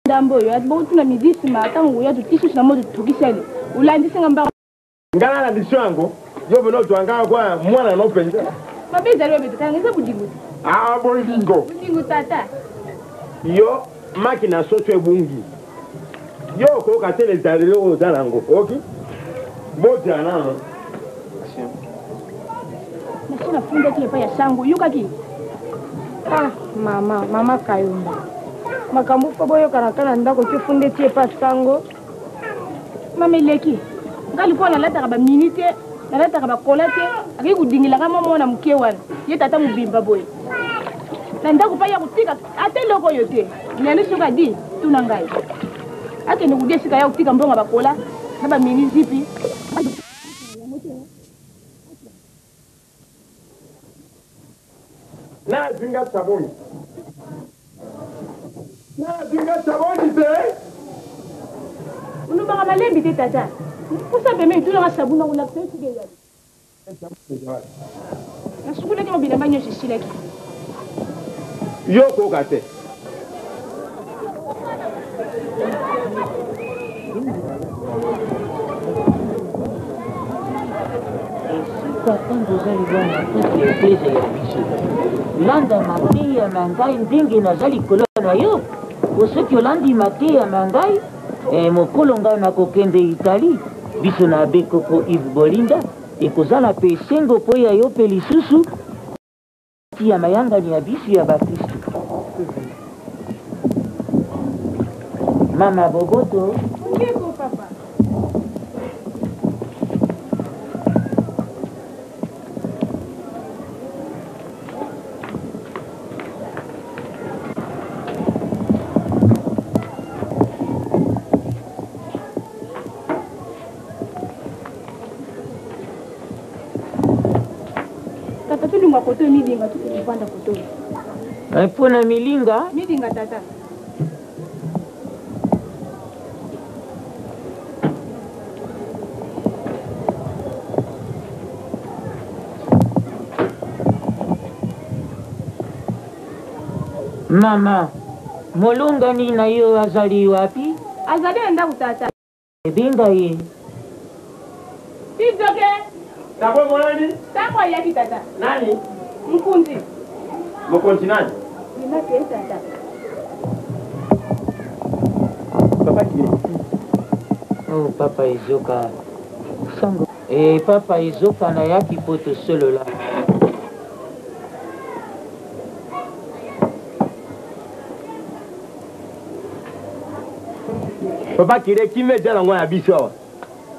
ndambo oyo botuna midi nsima ntango oya totisusu na moto tokisali olandisi nga mbango. Nga na mission yango yo pena ozwa nga kwa mwana no mpenza. Mabe ezali wapi tata eza bolingo te. Ah bolingo. Bolingo tata. Yo maki na soso ebungi. Yo okoyoka te ezaleli oyo oza na yango oki bozala nano. Nasi nafundaki epai ya sango oyokaki? Ah mama mama Kayumba makambo fo boyokana kaka na ndako oki ofunda eti epa sango. Mama eleki nga likola nalataka bamini te nalataka bakola te akei kodingela nga mwa mwana moke wana ye tata mobimba boye na ndako mpa ya kotika ata eloko oyo te nani soki adi tuna ngai akende kodia esika ya kotika mbongo ya bakola na bamini zipi. Na zinga saboni. Na zinga saboni te. Olobaka malembi te tata. Pusa pembeni tunanga sabuni nakolakisa yo esika ezali. Nasukolaki yango bilamba nyonso esilaki. Yo okoyoka te. Esika ntango ozali wana kati ya eklezia ya biso, landa mateya ma ngai ndenge naza likolo na yo, po soki olandi mateya ma ngai, eh, mokolo ngai nakokende Italie, biso na Abbe Koko Yves Bolinda, ekozala pe esengo po ya yo pe lisusu kati ya mayangani ya biso ya bakristu. Mama Boboto. Ndeko papa. Tata tolingwa koto milinga tokovanda koto. Eh, mpo na milinga? Milinga tata. Mama, molongani na yo azali wapi? Azali na ndako tata. Ebenga ye. Tizoke. Tango emonani? Tango ayaki tata. Nani? Mokonzi. Mokonzi nani? Bima te tata. Papa Kire. Oh papa ezoka. Sango. Eh papa ezoka nayaki po tosolola. Papa Kire kimia eza nango ya biso awa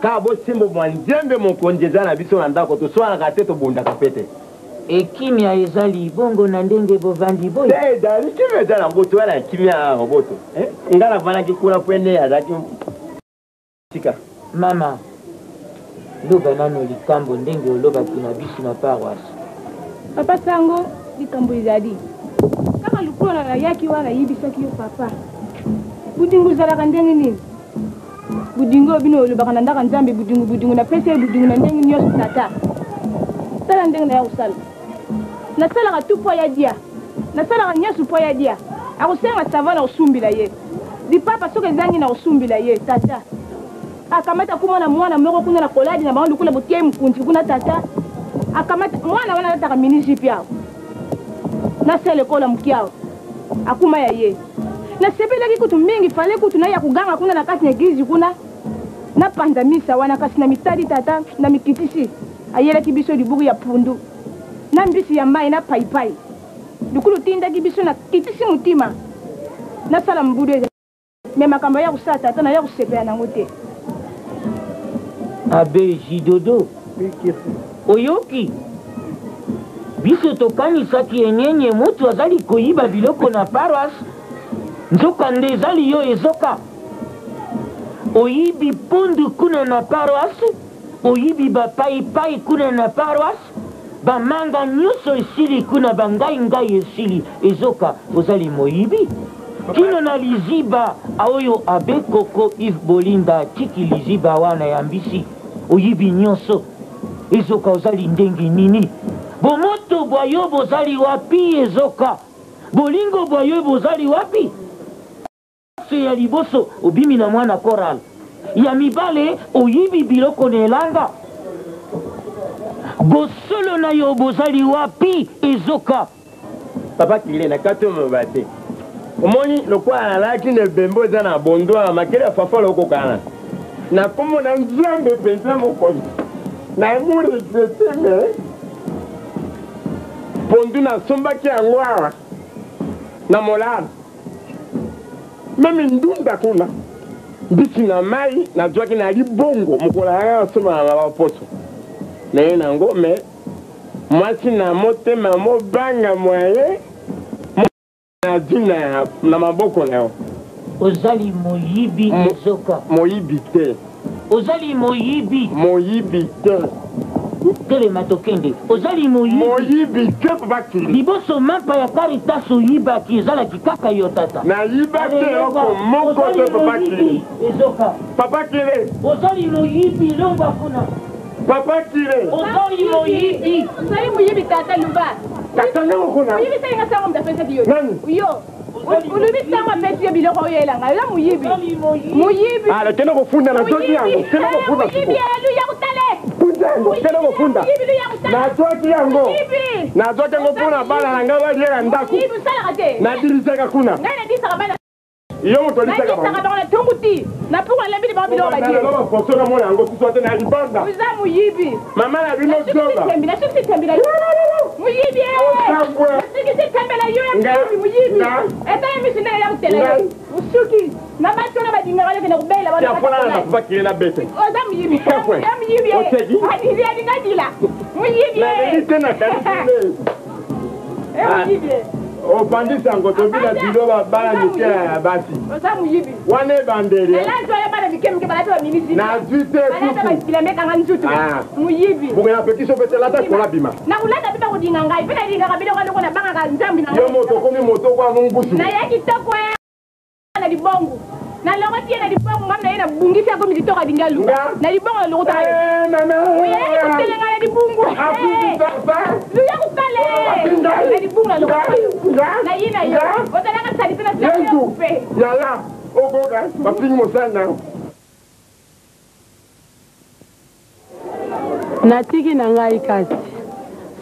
kaka bosembo bwa Nzambe mokonzi eza na biso na ndako toswanaka te tobundaka pe te. Ekimia ezali bongo na ndenge bovandi boye? Te ezali kimia eza nango toya na kimia awa boto eh? Nga navandaki kuna po nde azalaki tika. Mama, loba nano likambo ndenge olobaki na bisu na paroisse. Papa Sango, likambo ezali kaka lokola nayaki wana nayebisaki yo papa. Budingu ezalaka ndenge nini? Budingu oyo bino olobaka na ndaka Nzambe, budingu budingu, napesi ye budingu na ndenge nyonso tata. Tala ndenge naya kosala. Nasalaka tout po aya dia. Nasalaka nyonso po aya dia. Akosenga savon nakosumbila ye. Lipapa soki ezangi nakosumbila ye tata. Akamata kuma na mwana moko kuna na koladi na bango lokola botiei mokonzi kuna tata. Akamata mwana wana alataka mini jupe awa. Na sele kola moke awa. Akuma ya ye. Nasepelaki kutu mingi fale kutu naya koganga kuna na kati na eglise kuna. Napanza misa wana kasi na mitali tata na mikitisi ayelaki biso libuku ya pundu na mbisi ya mai na paipai. Lukulu tindaki biso na kitisi mutima nasala mbudu eza me makambo ya kosala tata na ya kosepela nango te. Abe Jidodo, oyoki? Biso tokanisaki enyenye mutu azali koyiba biloko na paroisse, nzoka nde ezali yo ezoka. Oyibi pundu kuna na paroisse, oyibi ba payipayi kuna na paroisse, ba manga nyoso esili kuna ba ngai ngai esili ezoka ozali moyibi. Kino na liziba oyo Abbe Koko Yves Bolinda atiki liziba wana ya mbisi, oyibi nyoso ezoka ozali ndengi nini? Bomoto bwa yo bozali wapi ezoka? Bolingo bwa yo bozali wapi? Se ya liboso obimi na mwana coral, ya mibale oyibi biloko na elanga. Bosolo na yo bozali wapi ezoka? Papa Kile na kati oyo moloba te. Omoni lokola nalalaki na ebembe oyo eza na bondo awa makele ya fafala okokana na kombo na Nzambe mpenza mokonzi na mu regrete me pondu nasombaki yango awa na molala meme ndunda kuna mbisi na mai nazwaki na libongo mokolo ayaka nasomba na baposo naye nango me mwasi na motema mobanga mwaye nazwi na, na maboko na yo ozali moyibi ezoka moyibi te ozali moyibi moyibi te telema tokende ozali moyibi moyibi te papa kili liboso mampa ya caritas oyibaki ezalaki kaka yo tata nayibaki eloko moko te papa kili ezoka papa kili ozali moyibi longwa kuna Papa Kire. Ozali moyibi. Ozali moyibi tata luba. Tata nanga kuna. Moyibi sali nga sango mtapesaki yo. Nani? Yo. Olobi sango apesi yo biloko oyo elanga. Oza moyibi. Moyibi. Ala kende kofunda na zoki yango. Kende kofunda. Moyibi aluya kutale. Funda yango. Kende kofunda. Moyibi luya kutale. Nazwaki yango. Moyibi. Nazwaki yango mpona bana na ngai baliela ndako. Moyibi osalaka te. Nadirisaka kuna. Ngai nadisaka bana. Yo moto alisaka bango. Nalisaka bango na tongo ti. Na pokwa nalambeli bango biloko balie. Naloba fonction na mona yango susu ate na libanda. Oza moyibi. Mama na bino zoba. Nasukisi tembe na yo. Moyibi. Nasukisi tembe na yo ya moyibi moyibi. Etala misu ndenge ya kotela yo. Osuki. Na basi wana balingaka yo kende kobela bana. Ya fona na papa kile na bete. Oza moyibi. Ya moyibi. Oteki. Adili adinga dila. Moyibi. Na te na kanisi. Eh moyibi. Obandi sango tobila bilo ba bana mike ya basi. Oza moyibi. Wana ebandeli. Nalati wana bana mike mike balati ba minisi. Nazwi te kutu. Balati ba bilamba ekanga nzutu. Ah. Moyibi. Bongo na pekisi yo pete lata kola bima. Nakolata mpe bakodinga ngai mpe nalingaka biloko loko nabangaka nzambe na Yo moto okomi moto kwa mongusu. Naya kitoko eh. Na libongo. Nalongoti ye na libongo ngai na ye nabungisi akomi kitoko alingi aluka. Na libongo nalokotaka ye. Eh, mama. Oyaki kotelenga na libungu. Luya kotale. Na libungu nalokotaka yo. Na ye na yo. Ozalaka salite na sima ya kupe. Yala okoka bapingi mosali na yo. Natiki na ngai kasi.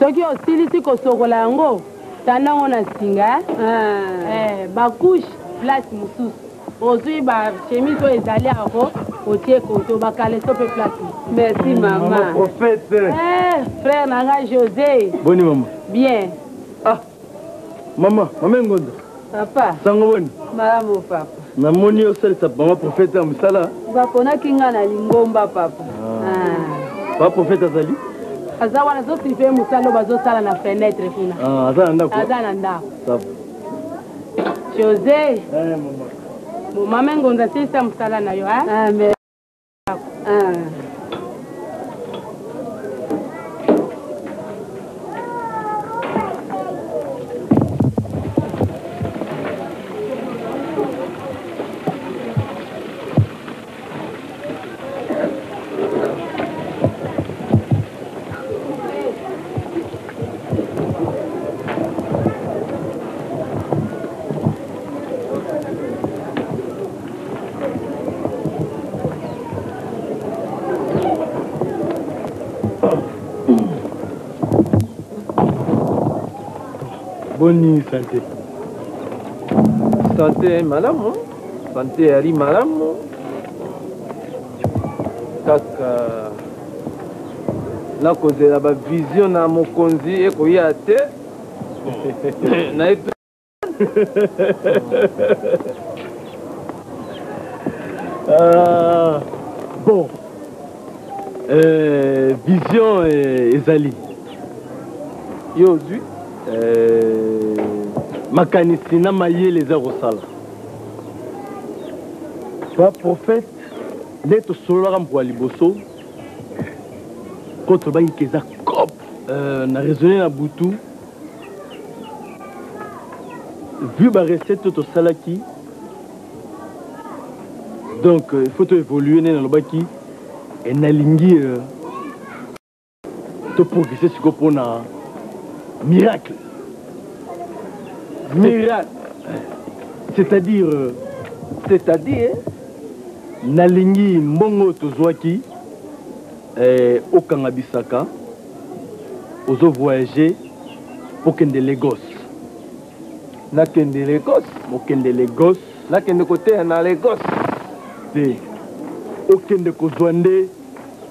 Soki osilisi kosokola yango, tanda yango na singa eh. Eh, ba couche place mosusu. Ozui ba chemise oyo ezali ako otie koto ba caleçon pe place mosusu. Merci mama. Maman prophète. Eh, frère na ngai Jose. Boni mama. Bien. Ah. Mama, mama Ngonda. Papa. Sango boni? Malamu papa. Namoni osalisa mama prophète ya mosala. Baponaki nga na lingomba papa. Ah. Ah. Papa prophète azali? Aza wana azosurveille mosala oyo bazosala na fenêtre kuna. Ah, aza na ndako? Aza na ndako. Jose. Eh, mama. Bon, mama Ngonda silisa mosala na yo, hein? Ah, mais... Ah. Boni sante. Sante malamu, sante yali malamu. Kaka nakozela ba vision na mokonzi ekoya te. Nayebi Ah, bon euh, vision euh, ezali yo ozwi euh, makanisi na mayele eza kosala ba prophète Nde tosololaka mokolo ya liboso ko tolobaki ke eza cop euh, na raisonne na butu vu ba recette oyo tosalaki donc euh, il faut to évoluer nde nalobaki e nalingi euh, to progresser sikoyo mpona miracle miracle c'est-à-dire euh, c'est-à-dire nalingi mbongo oyo tozwaki eh, okanga bisaka ozo voyager okende Lagos nakende Lagos okende Lagos nakende koteya na Lagos te okende kozwa nde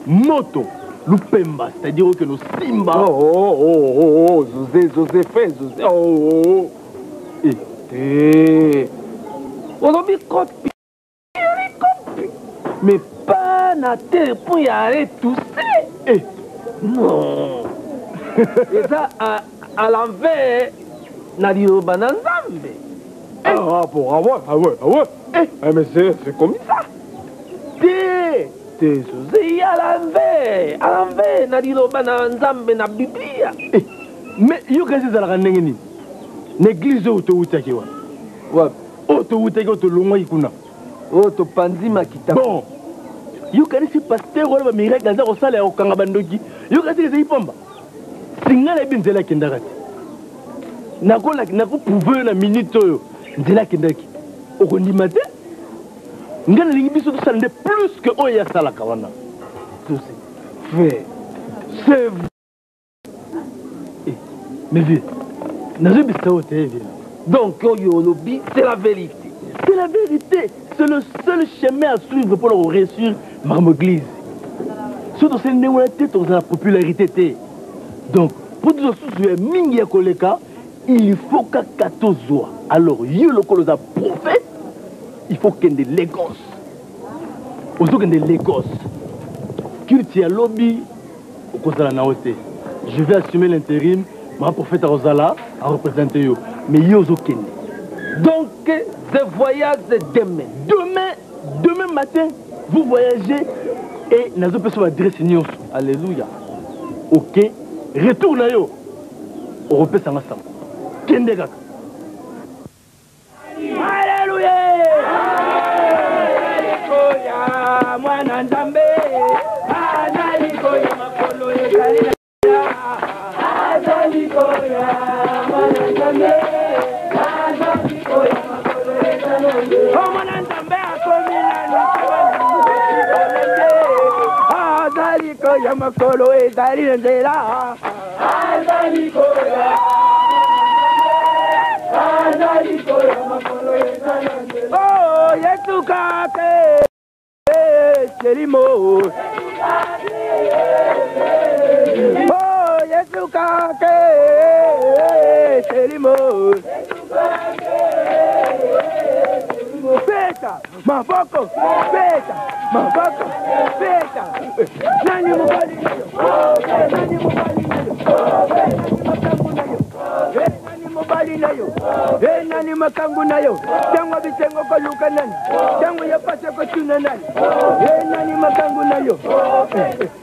moto lupemba c'est-à-dire okende osimba oh, oh, oh, oh, oh, José José frère José oh, oh, oh. Eh. Eh. olobi kopi mais pas na terre mpo ya aller tousser eh. non eza à, à l'envers na liloba na nzambe eh. ah, bon, ah ouais, ah ouais, ah ouais. Eh. Ah, mais c'est comme ça te te zozei à l'envers à l'envers na liloba na nzambe na biblia eh. mais yo kasi ezalaka ndenge nini na eglize oyo towutaki wana wapi oyo towutaki oyo tolongwaki kuna oyo topanzi makita bon yokanisi paster wana bamiracle aza kosala ya kokanga bandoki yokanisi ezali pamba singa nayebi nzela akendaka te nakoprouve yo na minute oyo nzela akendaki okondima te ngai nalingi biso tosala nde plus que oyo ye asalaka wana frère c'est Eh, mais vieux, nazobisa yo te vieux. Donc oyo olobi c'est la vérité. C'est la vérité, c'est le seul chemin à suivre pour na koréussir makambo église. Soki tosali ndenge wana te tokozala popularité te. Donc mpo tozwa susu ya mingi ya koleka il faut kaka tozwa. Alors yo lokola oza prophète, il faut kende Lagos. Ozokende Lagos. Culte ya lobi okozala na yo te je vais assumer l'intérim ma prophète akozala arepresente yo mais yo ozokende donc je voyage demain demain demain matin vous voyagez et nazopesa baadresse nyonso alléluia ok retour na yo okopesa nga sango kende kaka Alléluia! Koya mwana Nzambe azali koya makolo ezali azali koya mwana Nzambe azali koya makolo ezali oh mwana Nzambe akomi nanu azali koya makolo ezali na nzela azali koya azali koya makolo ezali oh yesu kake selimo oh yesu kake selimo beta maboko beta maboko beta nani mobali nani mobali nani mobali na yo e nani makangu na yo ntango bisengo koluka nani ntango ya pasi kotuna nani e nani makangu na yo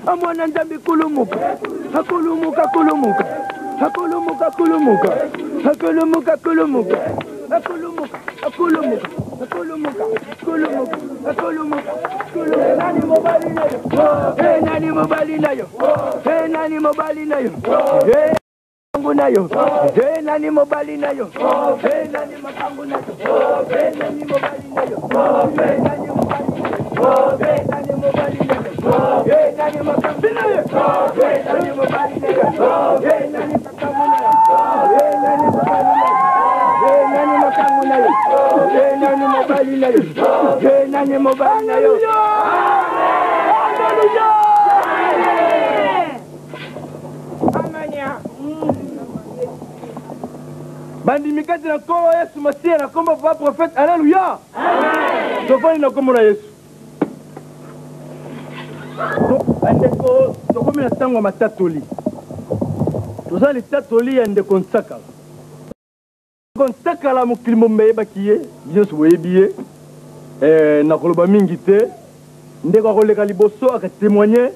amwana nzambe kulumuka akulumuka kulumuka akulumuka kulumuka akulumuka kulumuka akulumuka akulumuka akulumuka akulumuka akulumuka akulumuka nani mobali na yo e nani mobali na yo e nani mobali na yo e makangu na yo e nani mobali na yo e nani makangu na yo e nani mobali na yo e nani mobali na yo e nani mobali na yo e nani makangu na yo e nani mobali na yo e nani makangu na yo e nani mobali na yo e nani makangu na yo e nani mobali na yo e nani mobali na yo Alléluia! Bandimi kati na nkolo Yesu Masiya na nkombo papa prophète Alléluia! Tofandi na nkombo na Yesu. Bandeko, tokomi na ntango ya matatoli. Toza litatoli ya ndeko Nsakala. Ndeko Nsakala, mokili mobimba eyebaki ye, bino nyonso boyebi ye. Eh, nakoloba mingi te. Ndeko akoleka liboso akatemoigne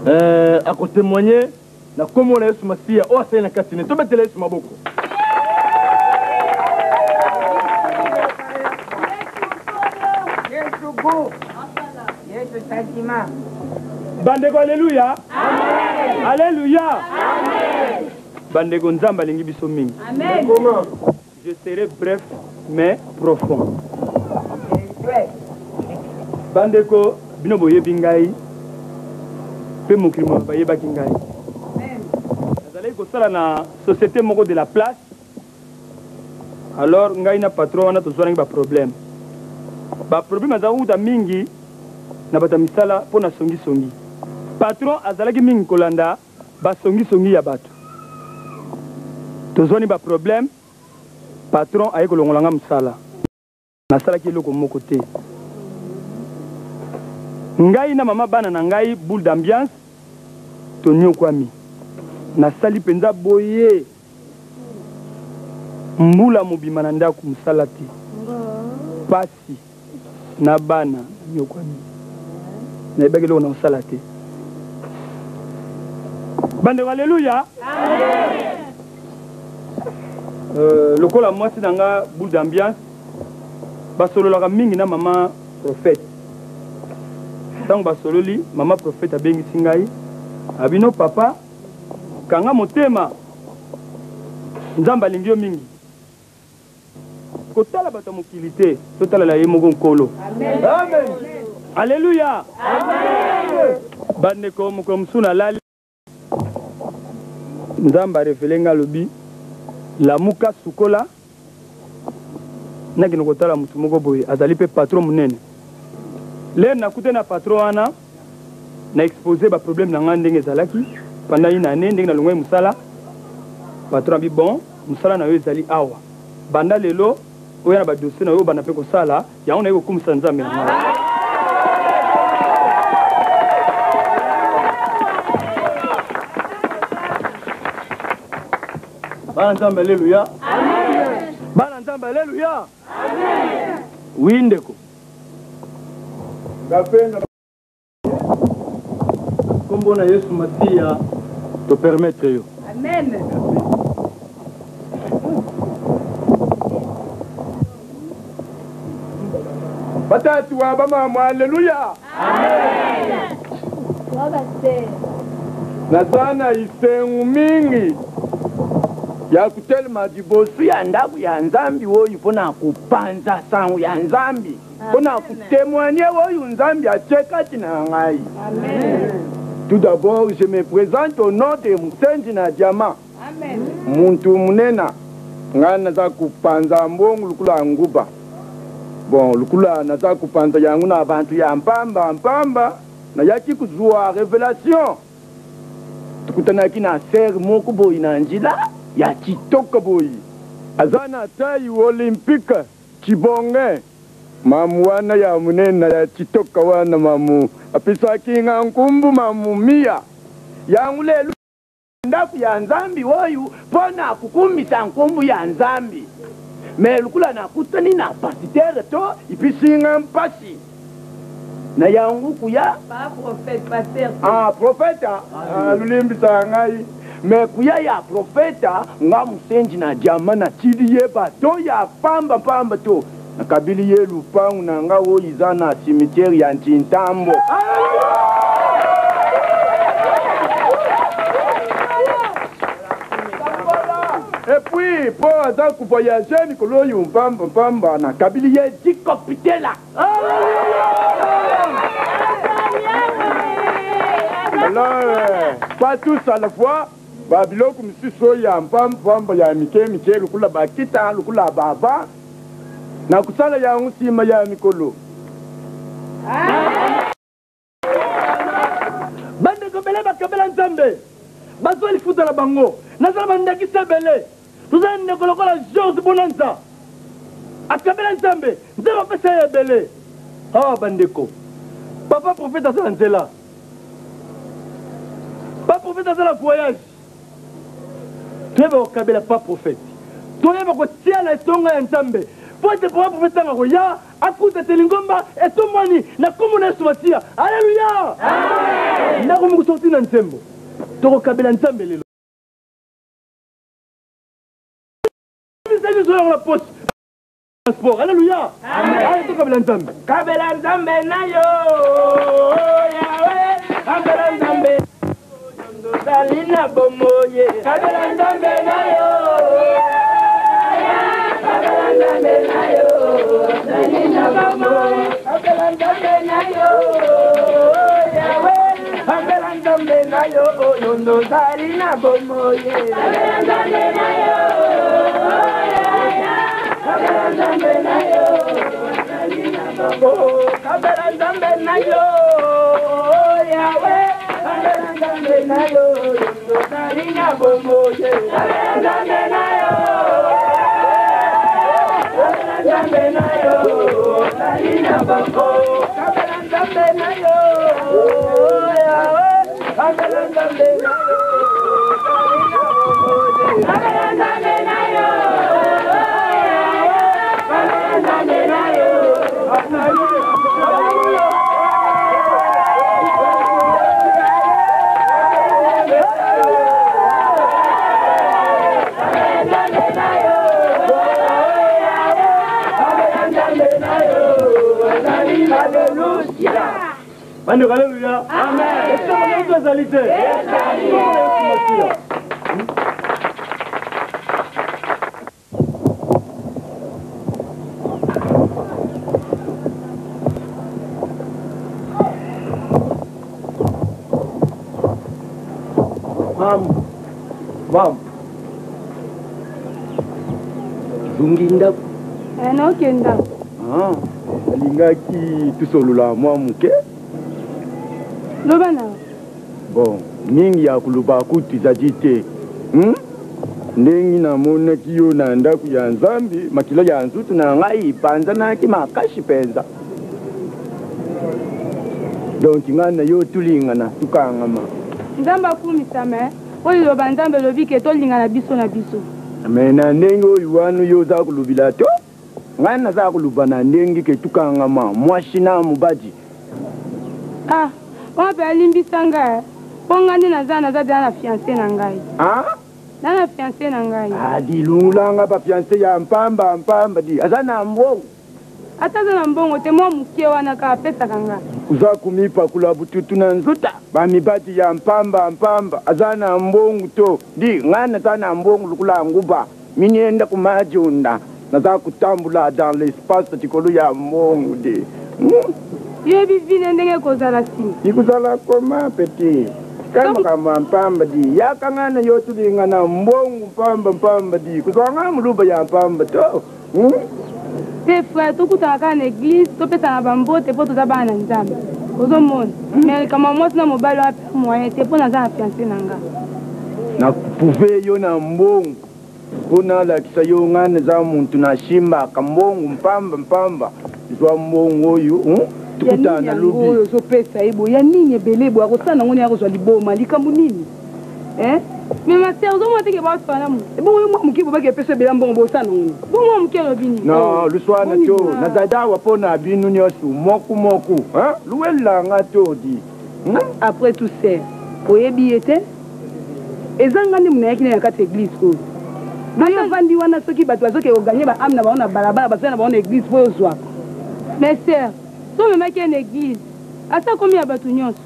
euh, akotemoigne na nkombo na Yesu Masiya oyo asali na kati ne. Tobetela Yesu maboko. Bandeko, aleluya, aleluya. Bandeko, Nzambe alingi biso mingi. Je serai bref mais profond. Bandeko, bino boyebi ngai mpe mokili mobimba bayebaki ngai. Nazalaki kosala na société moko de la place. Alors ngai na patron wana tozwanaki ba problème. Ba problème azalaki kouta mingi na bato ya misala mpo na songisongi. Patron azalaki mingi kolanda Ba songi songi ya batu. Tozwani ba problème, patron aye kolongola nga musala. Nasalaki eloko moko te. Ngai na mama bana na ngai boule d'ambiance tonyokwami. Nasali penza boye mbula mobimba na ndako musala te. Pasi. na bana nanyokwami nayebaki eloko na kosala te bandeko aleluya euh, lokola mwasi na nga boule d'ambiance basololaka mingi na mama prophète ntango basololi mama prophète abengisi ngai abino papa kanga motema nzambe alingi yo mingi Kotala bato ya mokili te, totalela ye moko Nkolo. Amen. Aleluya. Bandeko, mokolo mosusu nalali, Nzambe arevele ngai, alobi, lamuka, sukola, nakende kotala moto moko boye, azali mpe patron monene. Lere nakutani na patron wana, na expose ba problème na ngai ndenge ezalaki pendant une année, ndenge nalongwaki mosala. Patron abi bon, mosala na yo ezali awa, banda lelo oya na ba dossier na yo, obanda mpe kosala yango. Naye kokumisa Nzambe na ngai. Bana Nzambe, aleluya! Bana Nzambe, aleluya! Wi ndeko. Kombo na Yesu Masiya to permettre yo. Amen. Batati wa bamama, aleluya. Naza na isengo mingi ya kutelema liboso ya ndako ya Nzambi oyo mpo na kopanza sango ya Nzambi, mpo na kotemoigne oyo Nzambi atie kati na ngai. Tout d'abord, je me présente au nom de Musenji na Diamant. Muntu munena ngai naza kupanza mbongo lukula nguba. Bon, lukula naza kupanza yango na bantu ya mpamba mpamba, nayaki kuzua revelation. Tukutanaki na sœur moko boyi na nzela ya kitoko boyi. Aza na taille olympique. Chibonge, mamu wana ya munene ya chitoka wana mamu apisaki nga nkumbu mamu mia yangu lelu ndaku ya Nzambi oyu mpo na kukumisa nkumbu ya Nzambi me lukula nakutani na pasitere to ipisi nga mpasi na yangu kuya Pa prophète, pasteur. Ah, prophète, ah, lulimbisa ngai me kuya ya profeta nga musenji na diama na tili ye bato ya pamba pamba to nakabili ye lupangu na nga oyo iza na cimetière ya Ntintambo. Et puis, po aza kuvoyage mikolo oyo mpamba mpamba nakabili ye dikopitela. Alors, pas tous à la fois, ba biloko misusu oyo ya mpamba ya mike mike lokola bakita lokola baba na kosala yango nsima ya mikolo. Bandeko ebele bakabela Nzambe, bazwa lifuta na bango. Nazala bandakisa ebele. Tozala ndeko lokola George Bonanza, akabela Nzambe, Nzambe apesa ye ebele. Ah bandeko, papa prophète aza na nzela, papa prophète aza na voyage. Toyeba kokabela papa prophète, toyeba kotia na etonga ya Nzambe. Mpo ete papa prophète ntango akoya akuta te lingomba etombwani na nkombo na Yesu Masiya. Aleluya! Ndako moko sorti na nzembo tokokabela Nzambe lelo. Biso yango na poche transport. Aleluya! Aye tokabela Nzambe. Kabela Nzambe na yo Yawe, kabela Nzambe tozali na bomoye. Kabela Nzambe na yo, kabela Nzambe na yo, tozali na bomoye. Kabela Nzambe na yo Yawe, kabela Nzambe na yo oyo tozali na bomoye. Kabela Nzambe na yo, kabela Nzambe na yo, tozali na bomoye. Kabela Nzambe na yo Yawe, kabela Nzambe na yo tozali na bomoye. Kabela Nzambe na yo, kabela Nzambe na yo tozali na bomoye. Kabela Nzambe na yo Yawe, kabela Nzambe na yo tozali na bomoye. Kabela Nzambe na yo Yawe, kabela Nzambe na yo. Bandeko, aleluya! Esengo na biso ezali te. Mambo, mambo. Zungi ndako. Eh, naokenda. Ah, nalingaki tosolola mwa moke. Loba na. Bon, mingi ya koloba kutu ezali te. Ndenge namonaki yo na ndako ya Nzambe, makila ya nzoto na ngai epanzanaki makasi mpenza. Donc ngai na yo tolingana, tokangama. Nzambe akumisama, eh? Oyo liloba Nzambe elobi ke tolingana biso na biso. Mais na ndenge oyo wana yo oza kolobela to ngai naza koloba na ndenge ke tokangama mwasi na mobali. Ah, wana mpe alimbisa ngai, mpo ngai nde naza naza deja na fiancé na ngai. Ah? Na na fiancé na ngai. Ah, dilungulanga ba fiancé ya mpamba mpamba di aza na mbongo. Ata aza na mbongo te, mwa moke wana kaka apesaka nga. Oza komipakula bututu na nzuta ba mibati ya mpamba mpamba aza na mbongo to di ngai naza na mbongo lokola nguba minienda kumajunda naza kotambula dans l'espace likolo ya mbongo di. Yoyebi vine ndenge ekozala nsima. Ikozala koma petit ka makambo ya mpamba di yaka ngai na yo tolinga na mbongo mpamba mpamba di kozwa ngai moluba ya mpamba to. Te frère, tokutana kaka na église, topesana bambote mpo toza bana na Nzambe. Ozomona? Mais likambo ya mwasi na mobali wana mpe moyen te mpo naza na fiancé na nga. Na pouve yo na mbongo mpo nalakisa yo ngai naza muntu nasimbaka mbongo mpamba mpamba. Zwa mbongo oyo tukutana na lobi. Oyo ozopesa ye boye ya nini ebele boye akosala nango nini akozwa liboma likambo nini? Eh? Mais ma sœur, ozomona te ke basala mo. Ebongo yo mwa moke bobaki epesa ebele mbongo bosala nango nini? Bongo mwa moke alobi nini? Non, luswana to nazali awa mpo na bino nyonso moko moko. Luwelanga to di. Après tout sœur, oyebi ye te? Eza nga nde munayaki naye na kati ya église oyo. Donc yo ovandi wana soki bato bazoke koganye ba ame na bango na balabala bazoya na bango na église mpo ozwaka. Mais sœur, so omemaki ye na église, asa akomi ya bato nyonso.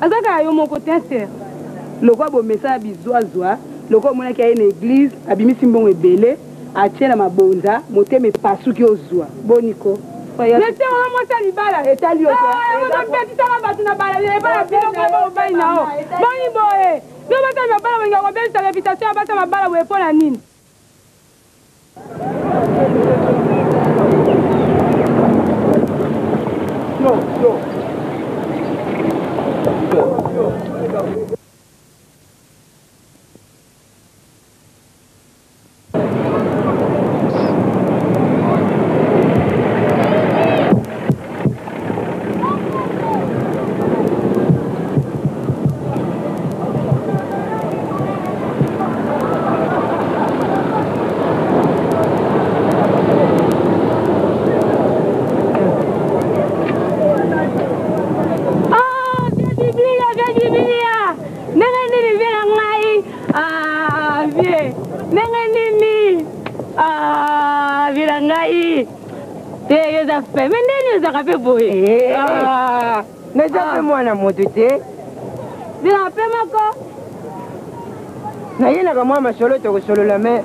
Aza kaka yo moko te sœur. Lokola bomesana bizwazwa, lokola omonaki aye na église, abimisi mbongo ebele, atie na mabonza, motema epasuki ozwa. Boni ko? Mais sœur, oyo mwasi ya libala. Etali yo te. Ozobetisaka bato na balabala epai na bino mpe mobali na yo. Boni boye. Bino basi ya mabala bolinga kobebisa reputation ya basi ya mabala boye mpo na nini? Yo, yo. oza fe me ndeni ozalaka mpe boye eh, ah. naza mpe mwana moto te zela mpe moko nayenaka mwa masolo tokosolola me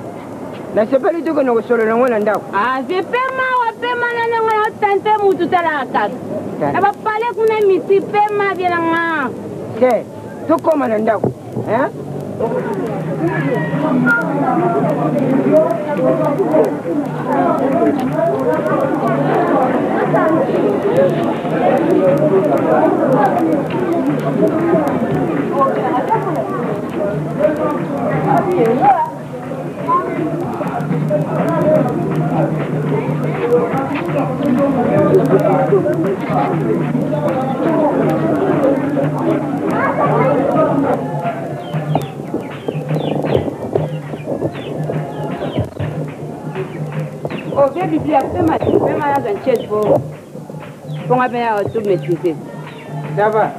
nasepeli tokende kosolola yango na ndako aze pema wa pema na nango na tante mutu talaka kaka na bapale kuna miti pema bie na nga te tokóma na ndako Oh, viens Biblia, fais-moi, fais-moi dans un chest pour pour bien tout maîtriser. Ça va.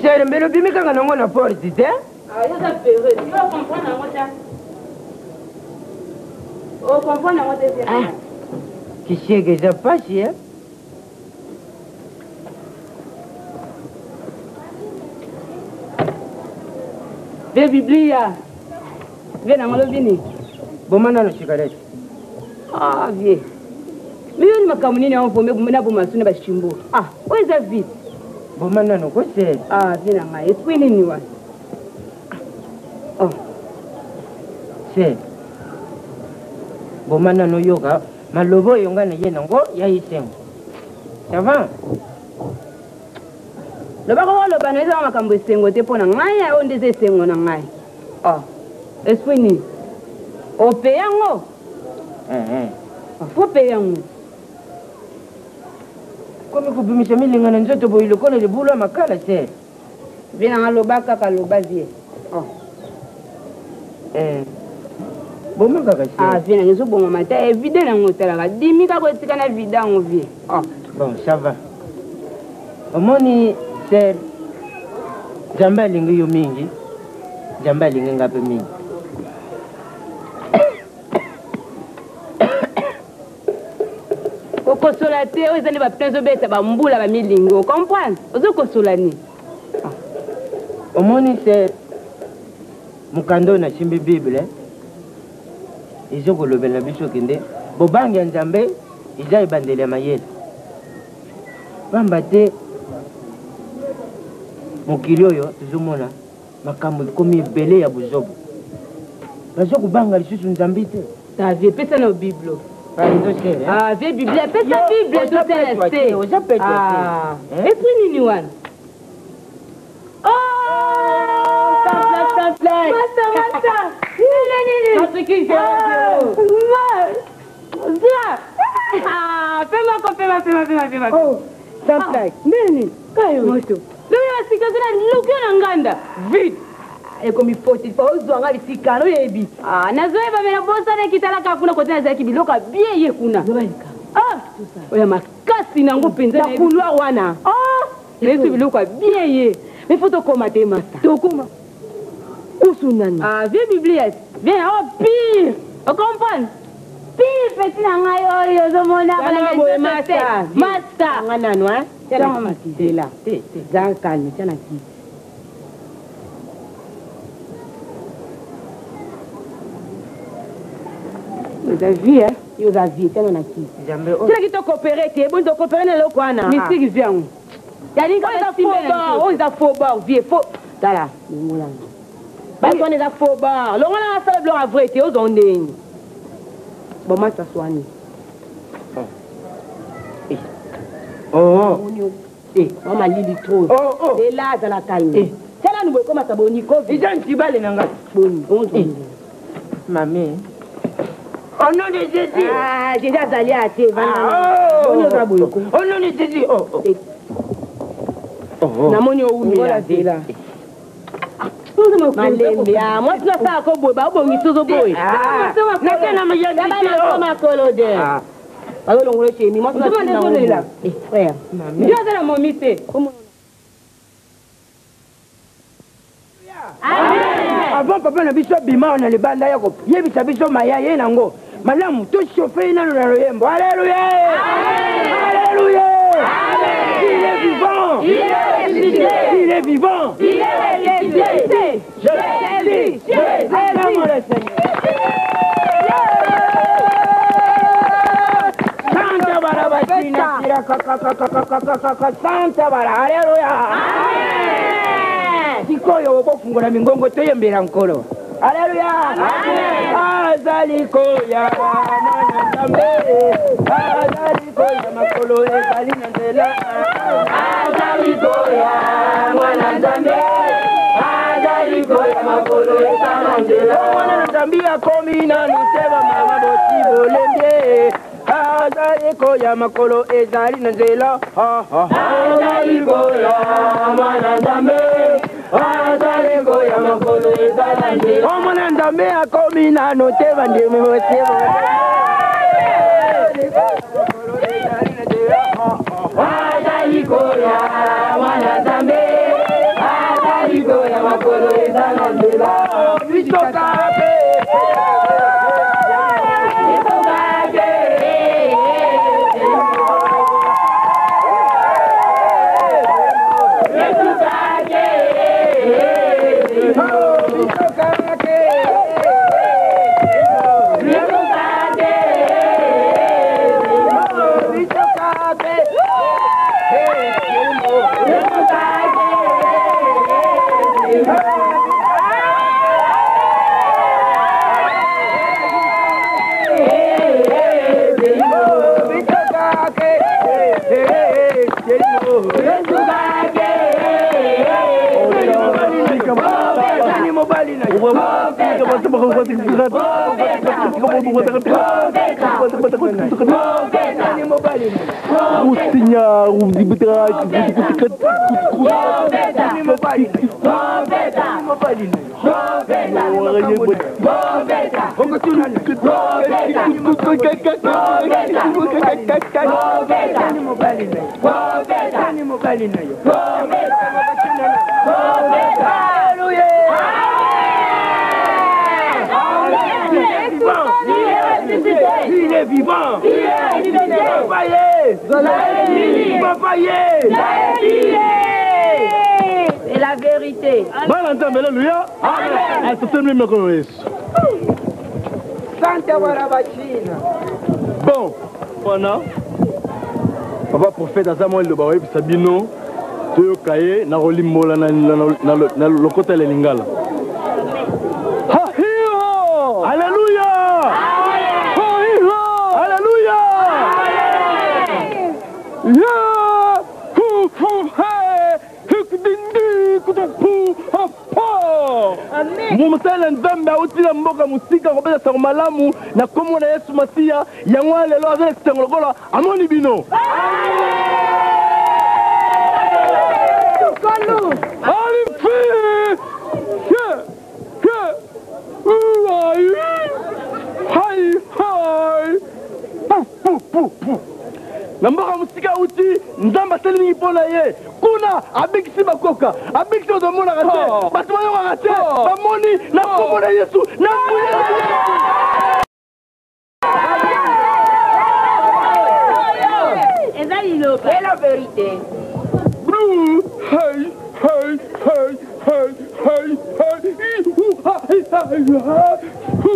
Sere mbele obimi kaka nango na porte te kisieke eza pasi e Ve Biblia. Ve nango lobi nini? Boma nano cigarette. Ah, vie. Miyo ni makambo nini yango vome na boma suna bashimbo. Ah, oyo eza vite. Boma nano kose. Ah, vie na ngai. Esprit nini wana? Oh. Se. Boma nano yoka maloba oyo ngai naye nango ya esengo. Ça va? Lobaka oloba na eza makambo esengo te mpo na ngai oyo nde eza esengo na ngai. Ah, esprit nini? Ope yango? Fo pe yango. Komi kobimisa milinga na nzoto boye lokola libulu ya makala te. Vie na nga loba kaka loba vie. Oh. Eh. Boma kaka se. Ah, vie na nga ezobongama te. Evide nango otalaka. Dimi kaka etika na vida yango vie. Oh. Bon, ça va. Omoni ser Nzambe alingi yo mingi. Nzambe alingi nga mpe mingi. Kokosola te oyo eza nde bapine ezobeta bambula bamilingo ocomprendre ozokosola nini omoni se mokanda oyo nasimbi bible ezokolobela biso kende bobangi ya nzambe eza ebandeli ya mayele pamba te mokili oyo tozomona makambo ekomi ebele ya buzobo bazo kobanga lisusu nzambe te Ah, vie pesa na bible ah, vie bible pesa bible totala se oza petwa ah, esprit nini wana Moto. Sika luki na nganda vide ekomi foti fa ozwa nga bisika noyebi nazoyeba me nabosana ekitalaka kuna kote nazalaki biloko abie ye kuna oya makasi nango mpenza na couloir wana nayesu biloko abie ye mais fo tokoma te masa tokoma kusu nani vie biblia vie yango pire ocomprendre pire peti na ngai oyo ozomona masa nga nanu zela za calme tia na kiti oza vie yo oza vie tiana na kiti tina kiti okopere te boni tokopere na eloko wana misiki vie yango oyo eza faux bord vie faux tala longolanga basi wana eza faux bord longola asala biloko ya vrai te ozwa ndeni bomasa swani Oh. malili trop ela azala calme tala nu boye komasa boni kovi eza ntibale na ngai boni mami Au nom de Jésus. Ah, Jésus azali ate boni oza boye ko Au nom de Jésus. Oh, oh. Namoni owumela zela malembe mwasi no asalaka boye baobongisi ozoboye makolo de. Bazolongola chemi. Mwasi Ozomona nde ozolela. Eh frère. Yo aza na momi te. Avant papa na biso abima na libanda ya koyebisa biso maya ye nango malamu tochauffe ye nano na loyembo. Alleluya, alleluya! Il est vivant, il est ressuscité, il est vivant, il est ressuscité. Jésus, Jésus, acclamons le Seigneur. Santa barabasina sira kakakakakakakaka santa bara, alleluya! Sikoyo bofungola mingongo, toyembela Nkolo. Aleluya! Azali koya mwana Nzambe, azali koya, makolo ezali na nzela. Azali koya mwana Nzambe, azali koya, makolo eza na nzela. Mwana na Nzambe akomi nanu te, bamama boti bolembie. Azali koya, makolo ezali na nzela. Azali koya mwana Nzambe, azali koya, makolo eza na nzela. O mwana Nzambe akomi nanu te, bandimi boti. Azali koya mwana Nzambe, azali koya, makolo eza na nzela. Biso kake. Biso kake. Yesu kake. Biso kake. Yesu kake. Biso kake. Yesu kake. Biso kake. Yesu kake. Nani mobali na yo? Nani mobali na yo? Nani mobali na yo? Nani mobali na yo? Okotuna na yo? Nani mobali na yo? Nani mobali na yo? Alléluia! Il est vivant! Il est ressuscité. Papa ye! Papa ye! C'est la vérité. Bana Nzambe, aleluya! Atotemeli makolo na Yesu. Santa Barabachina. Bon, wana papa prophète aza mwa liloba koyebisa bino, toyoka ye na kolimbola na lokota ya lingala. Hahiho! Aleluya! Hahiho! Aleluya! Ya! Hu hu he! Hikdindi kutupu hapa! Mosali na Nzambe auti na mboka mosika kopesa sango malamu na nkombo na Yesu Masiya. Yango wana lelo aza na esengo lokola amoni bino. Alifi! Ke! Ke! Uai! Hai hai! Pu, pu, pu, pu. Na mboka mosika auti, Nzambe asali mingi mpo na ye kuna. Abikisi bakoka, abikisi bato bamonaka te, bato bayokaka te bamoni na nkombo na Yesu, na nguya na Yesu. Eza liloba. C'est la vérité. Blue! Hey! Hey! Hey! Hey! Hey! Hey! Hi, hu, ha, hi, ha, hi, ha, hu.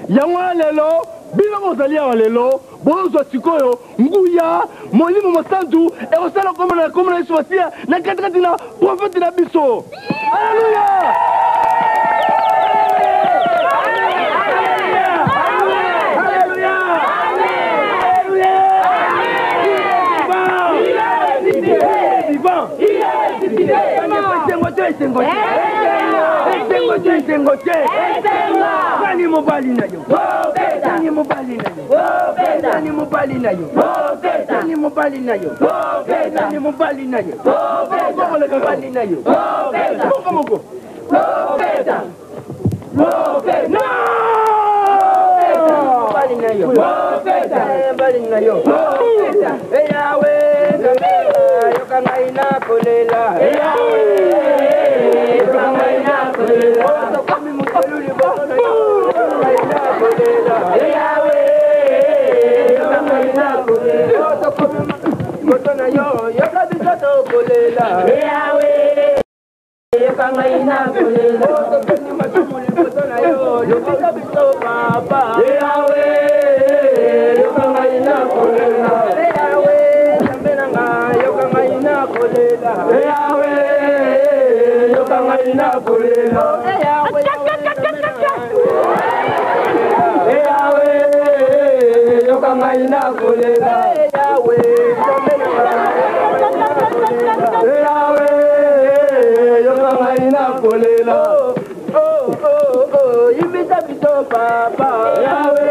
Yango wana lelo bino bozali awa lelo, bozwa sikoyo nguya Molimo Mosantu ekosala kombo na kombo na Yesu Masiya na katikati na profete na biso. Aleluya! Esengo te, esengo te, esengo te, esengo te! Nani mobali na yo? Nani mobali na yo? Nani mobali na yo? Nani mobali na yo? Nani mobali na yo? Mobali na yo moko moko. Mobali na na yo balinga yo eyawe nzambe yoka ngai nakolela yoka ngai nakolela tokomi mokolo liboso na yo ngai nakolela eyawe yoka ngai nakolela tokomi liboso na yo yoka biso tokolela eyawe yoka ngai nakolela tokomi masumu liboso na yo lobika biso papa eyawe yoka ngai nakolela eyawe nzambe na ngai yoka ngai nakolela eyawe yoka ngai nakolela eyawe eyawe yoka ngai nakolela eyawe nzambe na ngai eyawe yoka ngai nakolela yimbisa biso papa yawe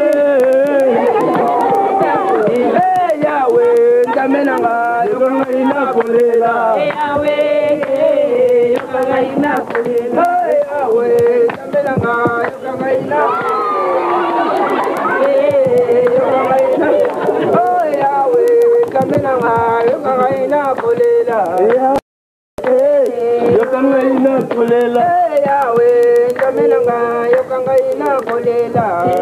yawe nzambe na ngai yoka ngai nakolela yawe yoka ngai nakolela yawe nzambe na ngai yoka ngai na yawe nzambe na ngai yoka ngai nakolela yoka ngai nakolela yawe nzambe na ngai yoka ngai nakolela.